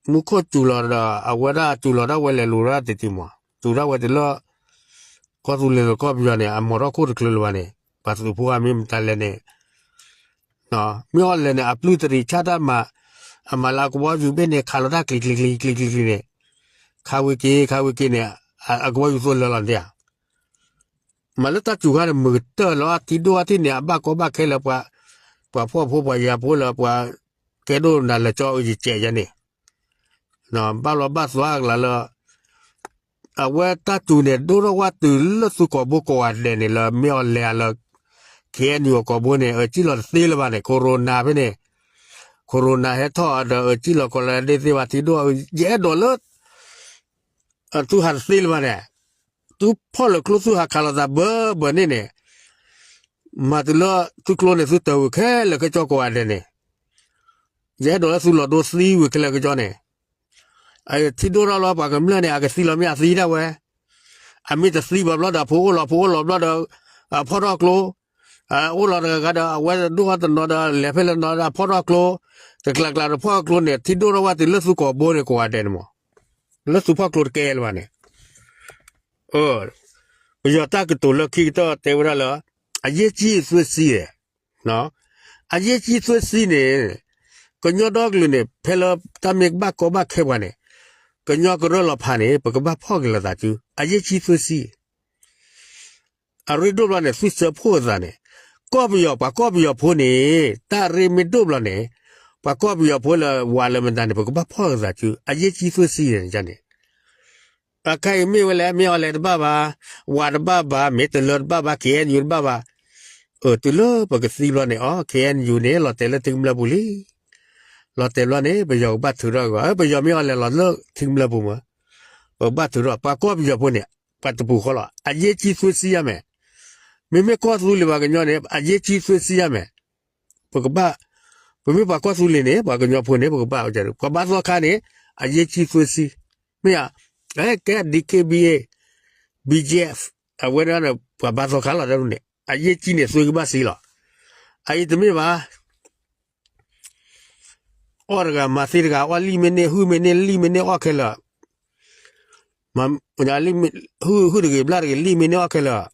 မူခိၣ်စူၤလီၤဒီး အဝဲဒၣ်စူၤလီၤဒၣ်ဝဲလဲၤလိၤဒၣ်တတုၤမး, စူၤဒၣ်ဝဲတုၤလၢ ကီၢ်သူလ့ၤလၢကီၢ်ပယီၤန့ၣ် အမီၤထီၣ်ခိၣ်တချုးလၢၤဘၣ်န့ၣ် ပှၤသုးဖိအမ့ၢ်မတၤလဲၣ်န့ၣ် မ့ၢ်အီၤလဲၣ်န့ၣ် အပျုၢ်တရံးဆၣ်တၢ်မၤ, အမၤလၢအကဘီယူၤဘ့ၣ်န့ၣ် ခးလီၤတၢ်ကျံၤကျံၤကျံၤကျံၤကျံၤန့ၣ်, ခးဝံၤက့ၤ ခးဝံၤက့ၤန့ၣ် အကဘီယူၤသိလၢလီၤန့ၣ်ဧါ. မ့ၢ်လၢတၢ်စူၤခါန့ၣ် မုာ်ကတၢၢ်လီၤ ထံဒိၣ်အထံၣ်န့ၣ် အဘၣ်ကီဘၣ်ခဲလၢ ပှၤဖှီၣ်ဖိပှၤယာ်ဖိလၢ ပှၤကဲဒိၣ်နၤလၢကၠီအုယကဲးယဲန့ၣ် ဘၣ်လီၤဘၣ်သွါကလါလၢ အဝဲတၢ်စူၤန့ၣ် ဒိၣ်ထီၣ်ဝဲတုၤလၢသုးကိာ်ဘိကိးဂၤဒဲးန့ၣ် လၢမ့ၢ်အီၤလဲၤအလၢ KNU အကိာ်ဘိန့ၣ် အစံၣ်လီၤတသ့လၢၤဘၣ်န့ၣ် Corona ဖဲန့ၣ် Corona ဟဲထီၣ်ဒီး အစံၣ်လီၤကိးလၢဒ့သ့ဘၣ်ထံဒိၣ် ယအဲၣ်ဒိးလၢ သုဟးတသ့လၢၤဘၣ်န့ၣ် သုဖီၣ်လၢာ်ကျိသုဟးခးလိာ်သးဘၢဘၢန့ၣ်န့ၣ် မၤတုၤလၢသုကျိန့ၣ် သုတၢ်ဝံၤခဲလၢာ်ခဲဆ့ကိးဂၤဒဲးန့ၣ် ယအဲၣ်ဒိးလၢသုလီၤဒိသံဝံၤခဲလၢာ်ခဲဆ့န့ၣ် ထံဒိၣ်ထီၣ်လီၤပှၤကမျၢၢ်န့ၣ် အကသံလီၤမ့ၢ်အသံဒၣ်ဝဲ အမ့ၢ်တသံဘၣ်ဘျီဒီး ဖိအိၣ်လီၤ ဖိအိၣ်လီၤဘျီဒီး အဖီၣ်ထီၣ်ကျိ အိၣ်လီၤတဂၤဂၤဒီး အဝဲဒိၣ်ထီၣ်တနီၤဒီး လဲၤဖဲလဲၣ်နီၤဒီး အဖီၣ်ထီၣ်ကျိ တကျးကျးဒီးဖီၣ်ကျိန့ၣ် ထံဒိၣ်ထီၣ်ဝဲတုၤလၢသုကိာ်ဘိန့ၣ်ကိးဂၤဒဲးန့ၣ်မး လၢသုဖီၣ်ကျိတကဲလၢၤဘၣ်န့ၣ် ပယီၤတၢ်ကတိၤလၢခံကတၢၢ်တဲဝဲဒၣ်လၢ အရေးကြီးသွေးစည်း အရေးကြီးသွေးစည်းန့ၣ် ကညီဒီကလုာ်န့ၣ် ဖဲလၢတၢ်မ့ၢ်ကဘၣ်ကီဘၣ်ခဲပှၤန့ၣ် ကညီကရၢလီၤဖးန့ၣ် ပကဘၣ်ဖီၣ်က့ၤလိာ်သးစု အရေးကြီးသွေးစည်း အရ့ဒိၣ်ဘျီန့ၣ် သုစၢဖှိၣ်အသးန့ၣ် ကီၢ်ပယီၤ ပှၤကီၢ်ပယီၤဖိန့ၣ် တၢ်ရ့မ့ၢ်ဒိၣ်ဘျီန့ၣ် ပှၤကီၢ်ပယီၤဖိလၢဝၤလၢမတၤန့ၣ် ပကဘၣ်ဖီၣ်လိာ်သးစု အရေးကြီးသွေးစည်းန့ၣ်န့ၣ် အခါအံၤမ့ၢ်ဝဲလဲၣ် မ့ၢ်အီၤလဲၣ်တဘၣ်ဘၣ်, ဝၤတဘၣ်ဘၣ်, မ့ၢ်တလၢတဘၣ်ဘၣ်, ခ့ၣ်အဲၣ်ယူၣ်တဘၣ်ဘၣ်, အတုၤလၢပကသံဘျီန့ၣ် အီ ခ့ၣ်အဲၣ်ယူၣ်န့ၣ် လီၤတဲာ်လၢထံကမျၢၢ်ပူၤလံ. လီၤတဲာ်ဘျီန့ၣ် ပယီၤကဘၣ်ထုးထီၣ်ကီး, ပယီၤမ့ၢ်အီၤလဲၣ်လီၤလၢထံကမျၢၢ်ပူၤမး, ပကဘၣ်ထုးထီၣ် ပှၤကီၢ်ပယီၤဖိန့ၣ် ပှၤတပူၤဃီလီၤ. အရေးကြီးသွေးစည်းရမယ်. မ့မ့ၢ်ကီၢ်သူလ့ၤပှၤကညီန့ၣ် အရေးကြီးသွေးစည်းရမယ်. ပကဘၣ်, ပမ့ၢ်ပှၤကီၢ်သူလ့ၤန့ၣ် ပှၤကညီဖိန့ၣ် ပကဘၣ်, ပှၤဘါသီခါန့ၣ် အရေးကြီးသွေးစည်း, မ့ၢ်ဧါ, ကဲ ဒီး ခ့ၣ်ဘံၣ်အ့ၣ်, ဘံၣ်ကၠ့ၣ်, အဝဲဒၣ်န့ၣ် ပှၤဘါသီခါလီၤ တၢ်ဒ်န့ၣ် အရေးကြီးန့ၣ် သွေးကဘၣ်စည်းလီၤ. အအံၤတမ့ၢ်ဘၣ် အီၣ်တဂၤမၤသ့တဂၤ, အီၣ်လံၣ်မ့ၢ်န့ၢ် ဟုၣ်မ့ၢ်န့ၢ် လံၣ်မ့ၢ်န့ၢ် အီၣ်ခဲလၢာ်, ဟုၣ်တဂ့ၤ ဘျၣ်တဂ့ၤ လံၣ်မ့ၢ်န့ၢ် အီၣ်ခဲလၢာ်,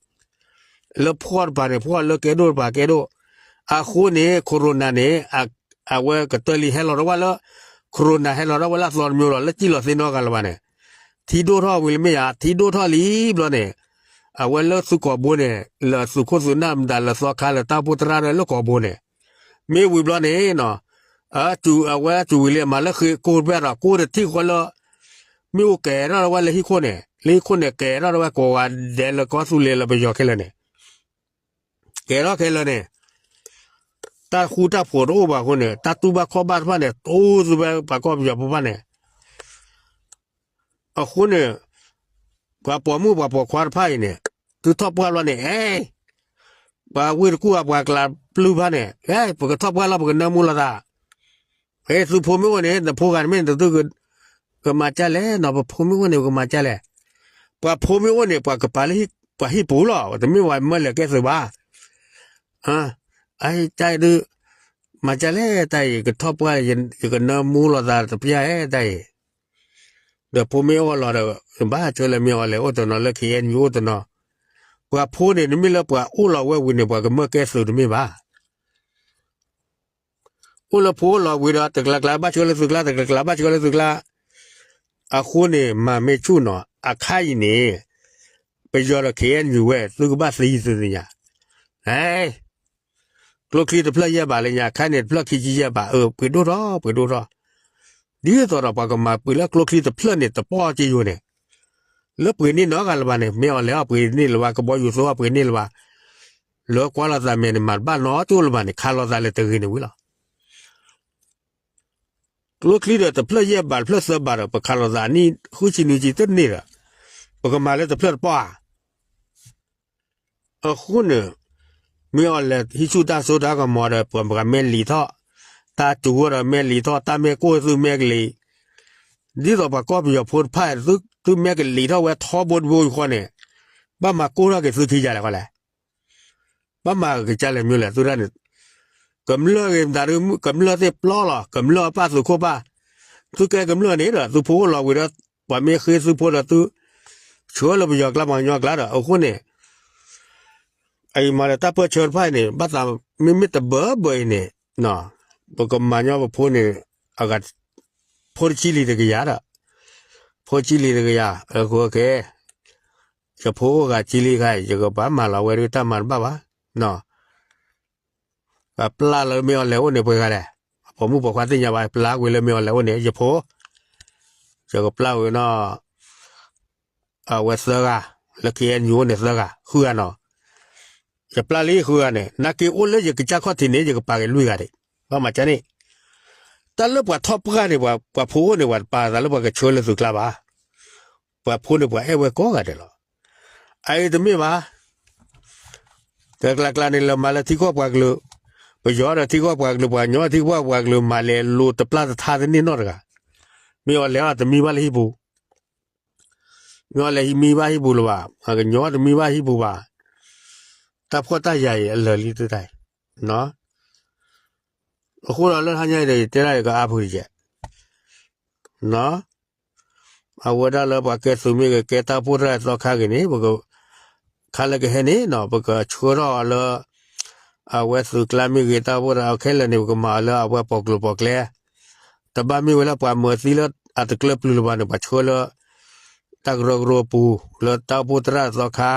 လၢဖှီၣ်တပၤန့ၣ် ဖှီၣ်, လၢကဲဒိၣ်တပၤ ကဲဒိၣ်, အဃိန့ၣ် corona န့ၣ် အဝဲကတၢၢ်လံ ဟဲလီၤထီၣ်ဝဲလၢ, corona ဟဲလီၤထီၣ်ဝဲလၢအသီတမံၤလီၤ လၢစံၣ်လီၤသ့ၣ်နီတဂၤလၢၤဘၣ်န့ၣ်, ထံဒိၣ်ထီၣ်ဝံၤလၢမ့ၢ်ဧါ, ထံဒိၣ်ထီၣ်လံဘျီန့ၣ်, အဝဲလၢသုးကိာ်ဘိန့ၣ် လၢသုးခိၣ်သုးနၢ်မတၤ လၢသီခါ လၢတၢ်အိၣ်ဖှိၣ်သရၣ်လၢကိာ်ဘိန့ၣ်, မ့ၢ်ဝံၤဘျီန့ၣ် အဝဲအတုၤဝံၤလံ အမၤလၢဃ့ကိၢ်တဖျၢၣ်ဒီး ကိၢ်တထံၣ်ဃီလၢ မ့ၣ်အူကဲၤထီၣ်ဝဲလၢဟံၣ်ခိၣ်န့ၣ်, လၢဟံၣ်ခိၣ်န့ၣ် ကဲၤထီၣ်ဝဲကိးဂၤဒဲးလၢကီၢ်သူလ့ၤလၢပယီၤခဲလၢာ်န့ၣ်, ကဲၤထီၣ်ခဲလၢာ်န့ၣ်, တၢ်ဃူတၢ်ဖိးတအိၣ်ဘၣ်အဃိန့ၣ် တၢ်တူၢ်ဘၣ်ခီၣ်ဘၣ်တဖၣ်န့ၣ် တူၢ်သုဝဲပှၤကီၢ်ပယီၤဖိတဖၣ်န့ၣ် အဃိန့ၣ် ပှၤပိာ်မုၣ်ပှၤပိာ်ခွါတဖၣ်အံၤန့ၣ် သုထီၣ်ပှၢ်လီၤန့ၣ် အဲ ပှၤဝ့ၢ်တကူၣ်အပှၤကျးပျုၢ်ဖၣ်န့ၣ် အဲ ပကထီၣ်ပှၢ်လီၤ ပကနၢမူလိာ်သး, အဲ သုဖိမ့ၢ်အိၣ်န့ၣ် နဖိဂၤန့ၣ်မ့ၢ်န့ၣ် သုကမၤကၢ်လဲၣ်နီၤ, ပဖိမ့ၢ်အိၣ်န့ၣ် ပကမၤကၢ်လဲၣ်, ပှၤဖိမ့ၢ်အိၣ်န့ၣ် ပှၤကပာ်လၢပှၤဟံၣ်ပူၤလီၤ, တမ့ၢ်ပှၤမၢလဲၤကဲသုးဘၣ်, အတၢ်အံၤဒုး မၤကၢ်လဲၣ်တၢ်အံၤ ကထီၣ်ပှၢ် ယကနၢမူလိာ်သးတပျၢ်ဧဲတၢ်အံၤ ဒီးဖိမ့ၢ်အိၣ်လီၤဒီး ဘၣ်ဆၢလၢမ့ၢ်အီၤလဲၣ်အိၣ်တနီၤ လၢ ခ့ၣ်အဲၣ်ယူၣ် အိၣ်တနီၤ, ပှၤဖိန့ၣ် နမ့ၢ်လၢပှၤအိၣ်လီၤဝဲဝံၤန့ၣ် ပှၤကမၢကဲသုးတမ့ၢ်ဘၣ်, အိၣ်လၢဖိအိၣ်လီၤဝံၤဒီး တကျါကျါဘၣ်ဆၢလၢသုးကျါ တကျါကျါဘၣ်ဆၢလၢသုးကျါ, အဃိန့ၣ် မၤမ့ၢ်ဆူၣ်နီၤ အခါအံၤန့ၣ် ပယီၤဒီး ခ့ၣ်အဲၣ်ယူၣ်ဝဲ သုကဘၣ်သံသုသ့ၣ်ညါ, ဟဲ ကျိချံတဖျၢၣ်ယဲၢ်ဘးလၢညါ ခါန့ၣ်တဖျၢၣ်ခံဆံယဲၢ်ဘး အၢ ပှ့ၤဒိၣ်ထီၣ် ပှ့ၤဒိၣ်ထီၣ်, ဒ်သိးဒီးပှၤကမၤပှ့ၤလၢကျိချံတဖျၢၣ်န့ၣ် တပီၢ်က့ယိာ်န့ၣ်, လၢပှ့ၤန့ၢ်နီတဂၤလၢၤဘၣ်န့ၣ် မ့ၢ်အီၤလဲၣ်အီၤပှ့ၤန့ၢ်လၢၤဘၣ် ကဘီယူၤသိအီၤပှ့ၤန့ၢ်လၢၤဘၣ်, လၢကွၢ်လိာ်သးမဲာ်န့ၣ် မၤတဘၣ်နီတအိၣ်လၢၤဘၣ်န့ၣ် ခးလိာ်သးလၢတဂ့ၤန့ၣ်ဝံၤလီၤ. ကျိချံဒီးတဖျၢၣ်ယဲၢ်ဘးတဖျၢၣ်သၢဘးဒီး ပခးလိာ်သးနံၣ်ဃုဆံနွံဆံတန့ၢ်ဒီး ပကမၤလၢတဖျၢၣ်တပီၢ်ဧါ အဃိန့ၣ် မ့ၢ်အီၤလဲၣ်ဟံးဆူၣ်တၢ်စိတၢ်ကမီၤဒီး ပှၤမဲာ်လံာ်ထီၣ်, တၢ်တူၢ်ဝဲဒီးမဲာ်လံာ်ထီၣ် တၢ်မဲာ်ကိၢ်သုမဲာ်ကလံၤ, ဒ်သိးပှၤကီၢ်ပယီၤဖိတဖၣ် သုမဲာ်ကလံၤထီၣ်ဝဲထီဘိတဘိအဃိန့ၣ်, ဘၣ်မၤကိၢ်ထီၣ်က့ၤသုခံဂၤလဲၣ်ဃီလဲၣ် ဘၣ်မၤကစၢ်လဲၣ်မ့ၢ်လဲၣ်သုတၢ်န့ၣ်, ကမျၢၢ်ဂ့ၤမတၤဒုး ကမျၢၢ်သ့ၣ်ပျီလီၤ ကမျၢၢ်အပၢ်သုးခိၣ်ပၢ်, သုကဲကမျၢၢ်န့ၣ်ဒီး သုဖိအိၣ်လီၤဝံၤဒီး ပှၤမ့ၢ်ဃ့သုဖိဒီးသု, ဆှၢလၢပယီၤကျါပှၤကညီကျါဒီး အဃိန့ၣ် အအံၤမၤဒီးတၢ်ပၢၢ်ဆၢတဖၣ်အံၤန့ၣ် ဘၣ်သးမ့မ့ၢ်တဘၢဘၢအံၤန့ၣ်, ပကမၤညီပဖိန့ၣ်, အဂၤ, ဖိတဆံလံၤတကယၤဒီး, ဖိဆံလံၤတကယၤ, အဃိကဲ, ယဖိအိၣ်ဂၤဆံလံၤခါအံၤ ယကဘၣ်မၤလီၤဝဲဒၣ်တၢ်မၤတဘၣ်ဘၣ်, ပျၢ်လၢမ့ၢ်အီၤလဲၣ်အိၣ်န့ၣ်ပှဲၤဂၤလဲၣ်, အပိာ်မုၣ်ပိာ်ခွါသ့ၣ်ညါဘၣ် ပျၢ်ကွံာ်လၢမ့ၢ်အီၤလဲၣ်အိၣ်န့ၣ် ယဖိ, ယကပျၢ်ဝဲနီၤ အဝဲသၢဂၤ, လၢ ခ့ၣ်အဲၣ်ယူၣ် အိၣ်န့ၣ်သၢဂၤ ဃုဂၤနီၤ, ယပျၢ်လံဃုဂၤန့ၣ် နာ်က့အိၣ်လၢယကစၢ်ခီၣ်ထံးန့ၣ် ယကပာ်က့ၤလွံၢ်ဂၤဒံး, ဘၣ်မၤကၢ်န့ၣ်, တၢ်လၢပှၤထီၣ်ပှၢ်န့ၣ် ပှၤဖိအိၣ်န့ၣ် ပှၤတပာ်သးလၢပှၤကဆှၢလၢသုးကျါဘၣ်, ပှၤဖိန့ၣ်ပှၤအဲၣ်ဝဲကိးဂၤဒဲးလီၤ, အအံၤတမ့ၢ်ဘၣ် တကျါကျါန့ၣ် လဲၤမၤလၢထံကီၢ်ပှၤကလုာ်, ပယီၤဒီးထံကီၢ်ပှၤကလုာ် ပှၤကညီထံကီၢ်ပှၤကလုာ် မၤလဲၤလိၤတပျၢ်တထါတန့ၢ်နီတဂၤ, မ့ၢ်အီၤလဲၤအီၤတမံဘၣ်လၢဟံၣ်ပူၤ, မ့ၢ်အီၤလဲၤမံဘၣ်ဟံၣ်ပူၤလၢၤဘၣ်, ပှၤကညီတမံဘၣ်ဟံၣ်ပူၤဘၣ်, တၢ်ဖှီၣ်တၢ်ယာ်အံၤအလၢာ်လံသုတၢ်အံၤ, အဃိဒီးလၢဟါညါအံၤဒီး ယတဲဒၣ်ယကအါဖုတကဲး, နီၤ အဝဲဒၣ်လၢပှၤကဲသုးမ့ၢ်ဂ့ၤ ကဲတၢ်အိၣ်ဖှိၣ်သရၣ်သီခါဂ့ၤန့ၣ် ပက ခါလၢကဟဲန့ၣ်နီၤ ပကဆှၢထီၣ်အီၤလၢ အဝဲသုးကျါမ့ၢ်ဂ့ၤ တၢ်အိၣ်ဖှိၣ်သရၣ်ခဲလၢာ်န့ၣ် ပကမၤအီၤလၢအဝဲပိာ်ကျိၤပိာ်ကျဲ တဘၣ်မ့ၢ်ဝဲလၢပှၤမၤသံလၢအတကျၢၢ်ပျုၤလၢၤဘၣ်န့ၣ် ပှၤဆှၢလၢ တၢ်ကရၢကရိအပူၤ လၢတၢ်အိၣ်ဖှိၣ်သရၣ်သီခါ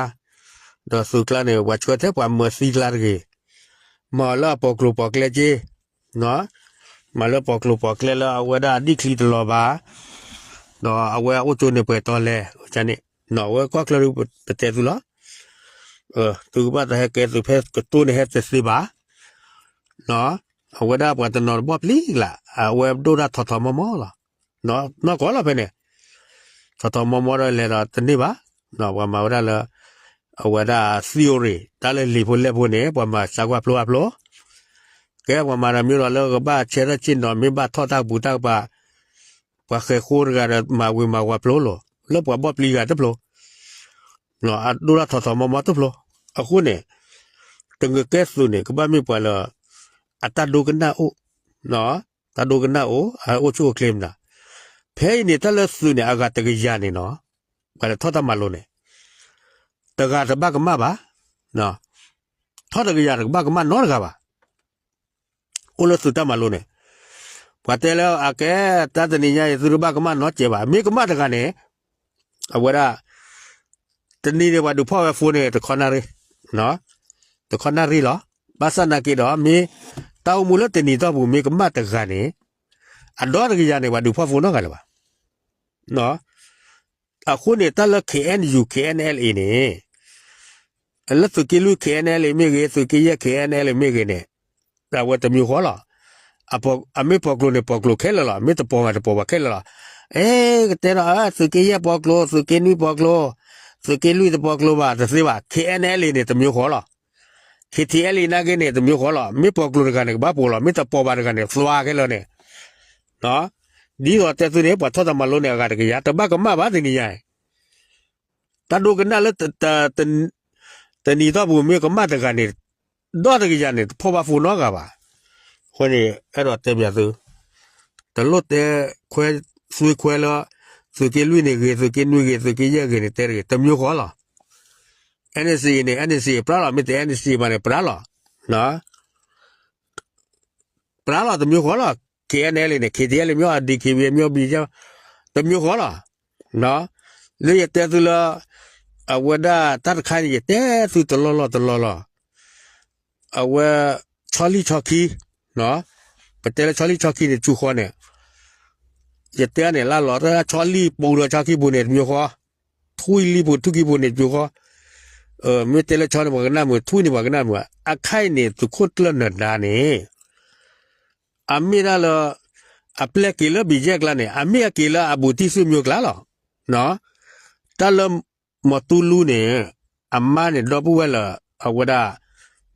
ဒီးသုးကျါန့ၣ် ပှၤဆှၢထဲပှၤမၤသံကျါတဂ့ၤ မၤအီၤလၢအပိာ်ကျိၤပိာ်ကျဲက့ မၤလၢပိာ်ကျိၤပိာ်ကျဲလၢအဝဲဒၣ်အဒံၣ်ချံတလီၤဘၣ် ဒီးအဝဲအိၣ်ကၠိန့ၣ်ပှဲၤတီလဲၣ်န့ၣ် နီၤ အဝဲကီၢ်ချၢဒုပတဲသုလီၤ သုကဘၣ်တဟဲကဲသုးဖဲကတိၢ်န့ၣ်ဟဲတသ့ဘၣ် အဝဲဒၣ်ပှၤတနီၤတဘီၣ်ပျံၤလၢ် အဝဲဒိၣ်ဒၣ်ထီၣ်ထီၣ်မီမီလီၤ နီၢ်ကီၢ်လီၤဖဲန့ၣ် ထီၣ်ထီၣ်မီမီဒီးလဲၤဒီးတန့ၢ်ဘၣ် ပှၤမၤဝဲဒၣ်လၢ အဝဲဒၣ် theory တၢ်လၢလံာ်ဖိလဲၢ်ဖိန့ၣ် ပှၤမၤစၢကွၢ်ဖျိအဖျိ ကဲပှၤမၤတၢ်မ့ၢ်ဒီးလၢကဘၣ်ဆဲးထီၣ်ဆ့ၣ်နီၤ မ့ၢ်ဘၣ်ထီၣ်တၢ်ကပူၤတၢ်ကပၤ ပှၤဃဲၤဃိတဂၤဒီးမၤဝံၤမၤဝၤဖျိလီၤ လၢပှၤဘီၣ်ပျံၤဂၤတဖျိ အဒိၣ်ဒၣ်ထီၣ်ထီၣ်မီမီတဖျိ အဃိန့ၣ် တဂၤကဲသုးန့ၣ် ကဘၣ်မ့ၢ်ပှၤလၢ အတၢ်ဒိကနၣ်အိၣ် တၢ်ဒိကနၣ်အိၣ် အအိၣ်ဆူၣ်အိၣ်ချ့မနုၤ ဖဲအံၤန့ၣ် တၢ်လၢသုးန့ၣ် အဂၤတကယၤန့ၣ်နီၤ ပှၤလဲၤထီၣ်တၢ်မၤလိန့ၣ် တဂၤတဘၣ်ကမၣ်ဘၣ် ထီၣ်တကယၤတကဘၣ်ကမၣ်နီတဂၤဘၣ် အိၣ်လၢသုးတၢ်မၤလိန့ၣ် ပှၤတဲလၢအကဲ တၢ်တနံၤညါအံၤ သုတဘၣ်ကမၣ်နီတစဲးဘၣ် မ့ၢ်ကမၣ်တဂၤန့ၣ် အဝဲဒၣ် တနံၤန့ၣ် ပှၤဒုးဖီၣ်ဝဲ phone န့ၣ် တခီနၣ်ရံၣ် တခီနၣ်ရံၣ်လီၤ ဘၣ်ဆၣ်နာ်က့ဒီး မ့ၢ်တၢ်အိၣ်မူလၢတနံၤတီၢ်ပူၤ မ့ၢ်ကမၣ်တဂၤန့ၣ် အဒီတကယၤန့ၣ် ပှၤဒုးဖီၣ် phone နီတဂၤလၢၤဘၣ် အဃိန့ၣ် တၢ်လၢ KNU KNLA န့ၣ် လၢသုးက့လွံၢ် KNLA မ့ၢ်ဂ့ၤ သုးက့ယဲၢ် KNLA မ့ၢ်ဂ့ၤန့ၣ် အဝဲတမျိုးဃီလီၤ. အမ့ၢ်ပိာ်ကျိၤန့ၣ် ပိာ်ကျိၤခဲလၢာ်လီၤ. မ့ၢ်တပိာ်ဘၣ်တပိာ်ဘၣ်ခဲလၢာ်လီၤ. အဲ ကတဲဒီး သုးက့ယဲၢ်ပိာ်ကျိၤ သုးက့နွံပိာ်ကျိၤ သုးက့လွံၢ်တပိာ်ကျိၤဘၣ် တသ့ဘၣ်. KNLA န့ၣ် တမျိုးဃီလီၤ. KTLA နာ်က့န့ၣ် တမျိုးဃီလီၤ. မ့ၢ်ပိာ်ကျိၤတဂၤန့ၣ် ကဘၣ်ပိာ်လီၤ. မ့ၢ်တပိာ်ဘၣ်တဂၤန့ၣ် သွါခဲလၢာ်န့ၣ် ဒ်သိးတဲသုန့ၣ် ပှၤထီၣ်တၢ်မၤလိန့ၣ် အဂၤတကယၤ တဘၣ်ကမၣ်ဘၣ်တနံၤညါအံၤ တၢ်ဒိကနၣ်လၢ တနံၤတီၢ်ပူၤ မ့ၢ်ကမၣ်တဂၤန့ၣ် ဒီတကယၤန့ၣ် တဖီၣ်ဘၣ် phone နီတဂၤဘၣ်. အဃိန့ၣ် အဲၣ်ဒိးတဲပၠးသု တလိၣ်တဲခွဲ သွ့ခွဲလၢ သုးက့လွံၢ်န့ၣ်ဂ့ၤ သုးက့နွံဂ့ၤ သုးက့ယဲၢ်ဂ့ၤန့ၣ် တဲတဂ့ၤ တမျိုးဃီလီၤ. NCA န့ၣ် NCA ပြးလီၤ မ့ၢ်တ NCA ဘၣ်န့ၣ် ပြးလီၤ ပြးလီၤ တမျိုးဃီလီၤ. KNLA န့ၣ် KTLA မ့ၢ် DKBA မ့ၢ် ဘံယဲၢ် တမျိုးဃီလီၤ. လၢယတဲသုလၢ အဝဲဒၣ်တၢ်တခါန့ၣ် ယတဲသုတလီၢ်လီၢ်တလီၢ်လီၢ် အဝဲ ဆီလံဆီခံ ပတဲလၢဆီလံဆီခံန့ၣ် တဆူဃီန့ၣ် ယတဲန့ၣ် လၢလီၤတၢ် ဆီလံပူၤဒီးဆီခံပူၤန့ၣ် တမျိုးဃီ ထွံၣ်လံပူၤထွံၣ်ခံပူၤန့ၣ် တမျိုးဃီ မ့ၢ်တဲလၢဆီန့ၣ် ပှၤကနၣ်မုာ် ထွံၣ်န့ၣ် ပှၤကနၣ်မုာ် အခါအံၤန့ၣ် သုးခိၣ်ကျၢၢ်နၢၤဒါန့ၣ် အမ့ၢ်ဒၣ်လၢ အပျဲၢ်က့ၤလၢ ဘံၣ်ယဲၢ်ကျါန့ၣ် အမ့ၢ်အက့ၤလၢအဘူးတံၢ်စုမျိုးကျါလီၤ. တၢ်လၢ မီၤတူလူန့ၣ် အမါန့ၣ် ဒီပုၢ်ဝဲၢ်လၢ အဝဲဒၣ်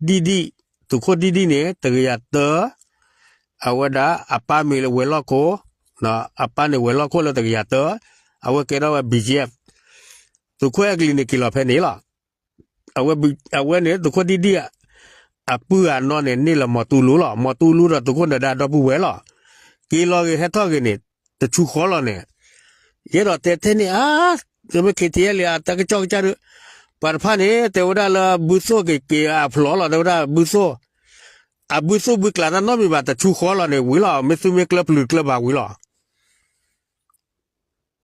ဒံၣ်ဒံၣ် သုးခိၣ်ဒံၣ်ဒံၣ်န့ၣ် တကယၤတၢ အဝဲဒၣ်အပၢ်မ့ၢ်ဝဲၤလီၢ်ခိၣ် အပၢ်န့ၣ်ဝဲၤလီၢ်ခိၣ်လၢတကယၤတၢ အဝဲကဲထီၣ်ဝဲ ဘံၣ်ယဲၢ် သုးခိၣ်အဲကလံးန့ၣ် က့ၤလီၤဖဲန့ၣ်လီၤ. အဝဲန့ၣ် သုးခိၣ်ဒံၣ်ဒံၣ် အပုၢ်အနီၢ်န့ၣ် န့ၢ်လၢမီၤတူလူလီၤ. မီၤတူလူဒီးသုးခိၣ်နၢၤဒါဒီပုၢ်ဝဲၢ်လီၤ. က့ၤလီၤဂ့ၤဟဲထီၣ်ဂ့ၤန့ၣ် တဆူဃီလီၤန့ၣ် ယအဲၣ်ဒိးတဲထဲန့ၣ် အါ မ့ၢ် KTLA အတၢ်ကစီၣ်ကစၢ်ဒုး ပှၤတဖၣ်န့ၣ် တဲဝဲဒၣ်လၢဘုသိၣ်က့ၤက့ၤအဖျိးလီၤ တဲဝဲဒၣ်ဘုသိၣ် အဘုသိၣ်ဘုကျးတၢ်နီတမံၤဘၣ် တဆူဃီလီၤန့ၣ် ဝံၤလီၤ မ့ၢ်သူမ့ၢ်ကျၢၢ်ပျုၤတကျၢၢ်ဘၣ်ဝံၤလီၤ.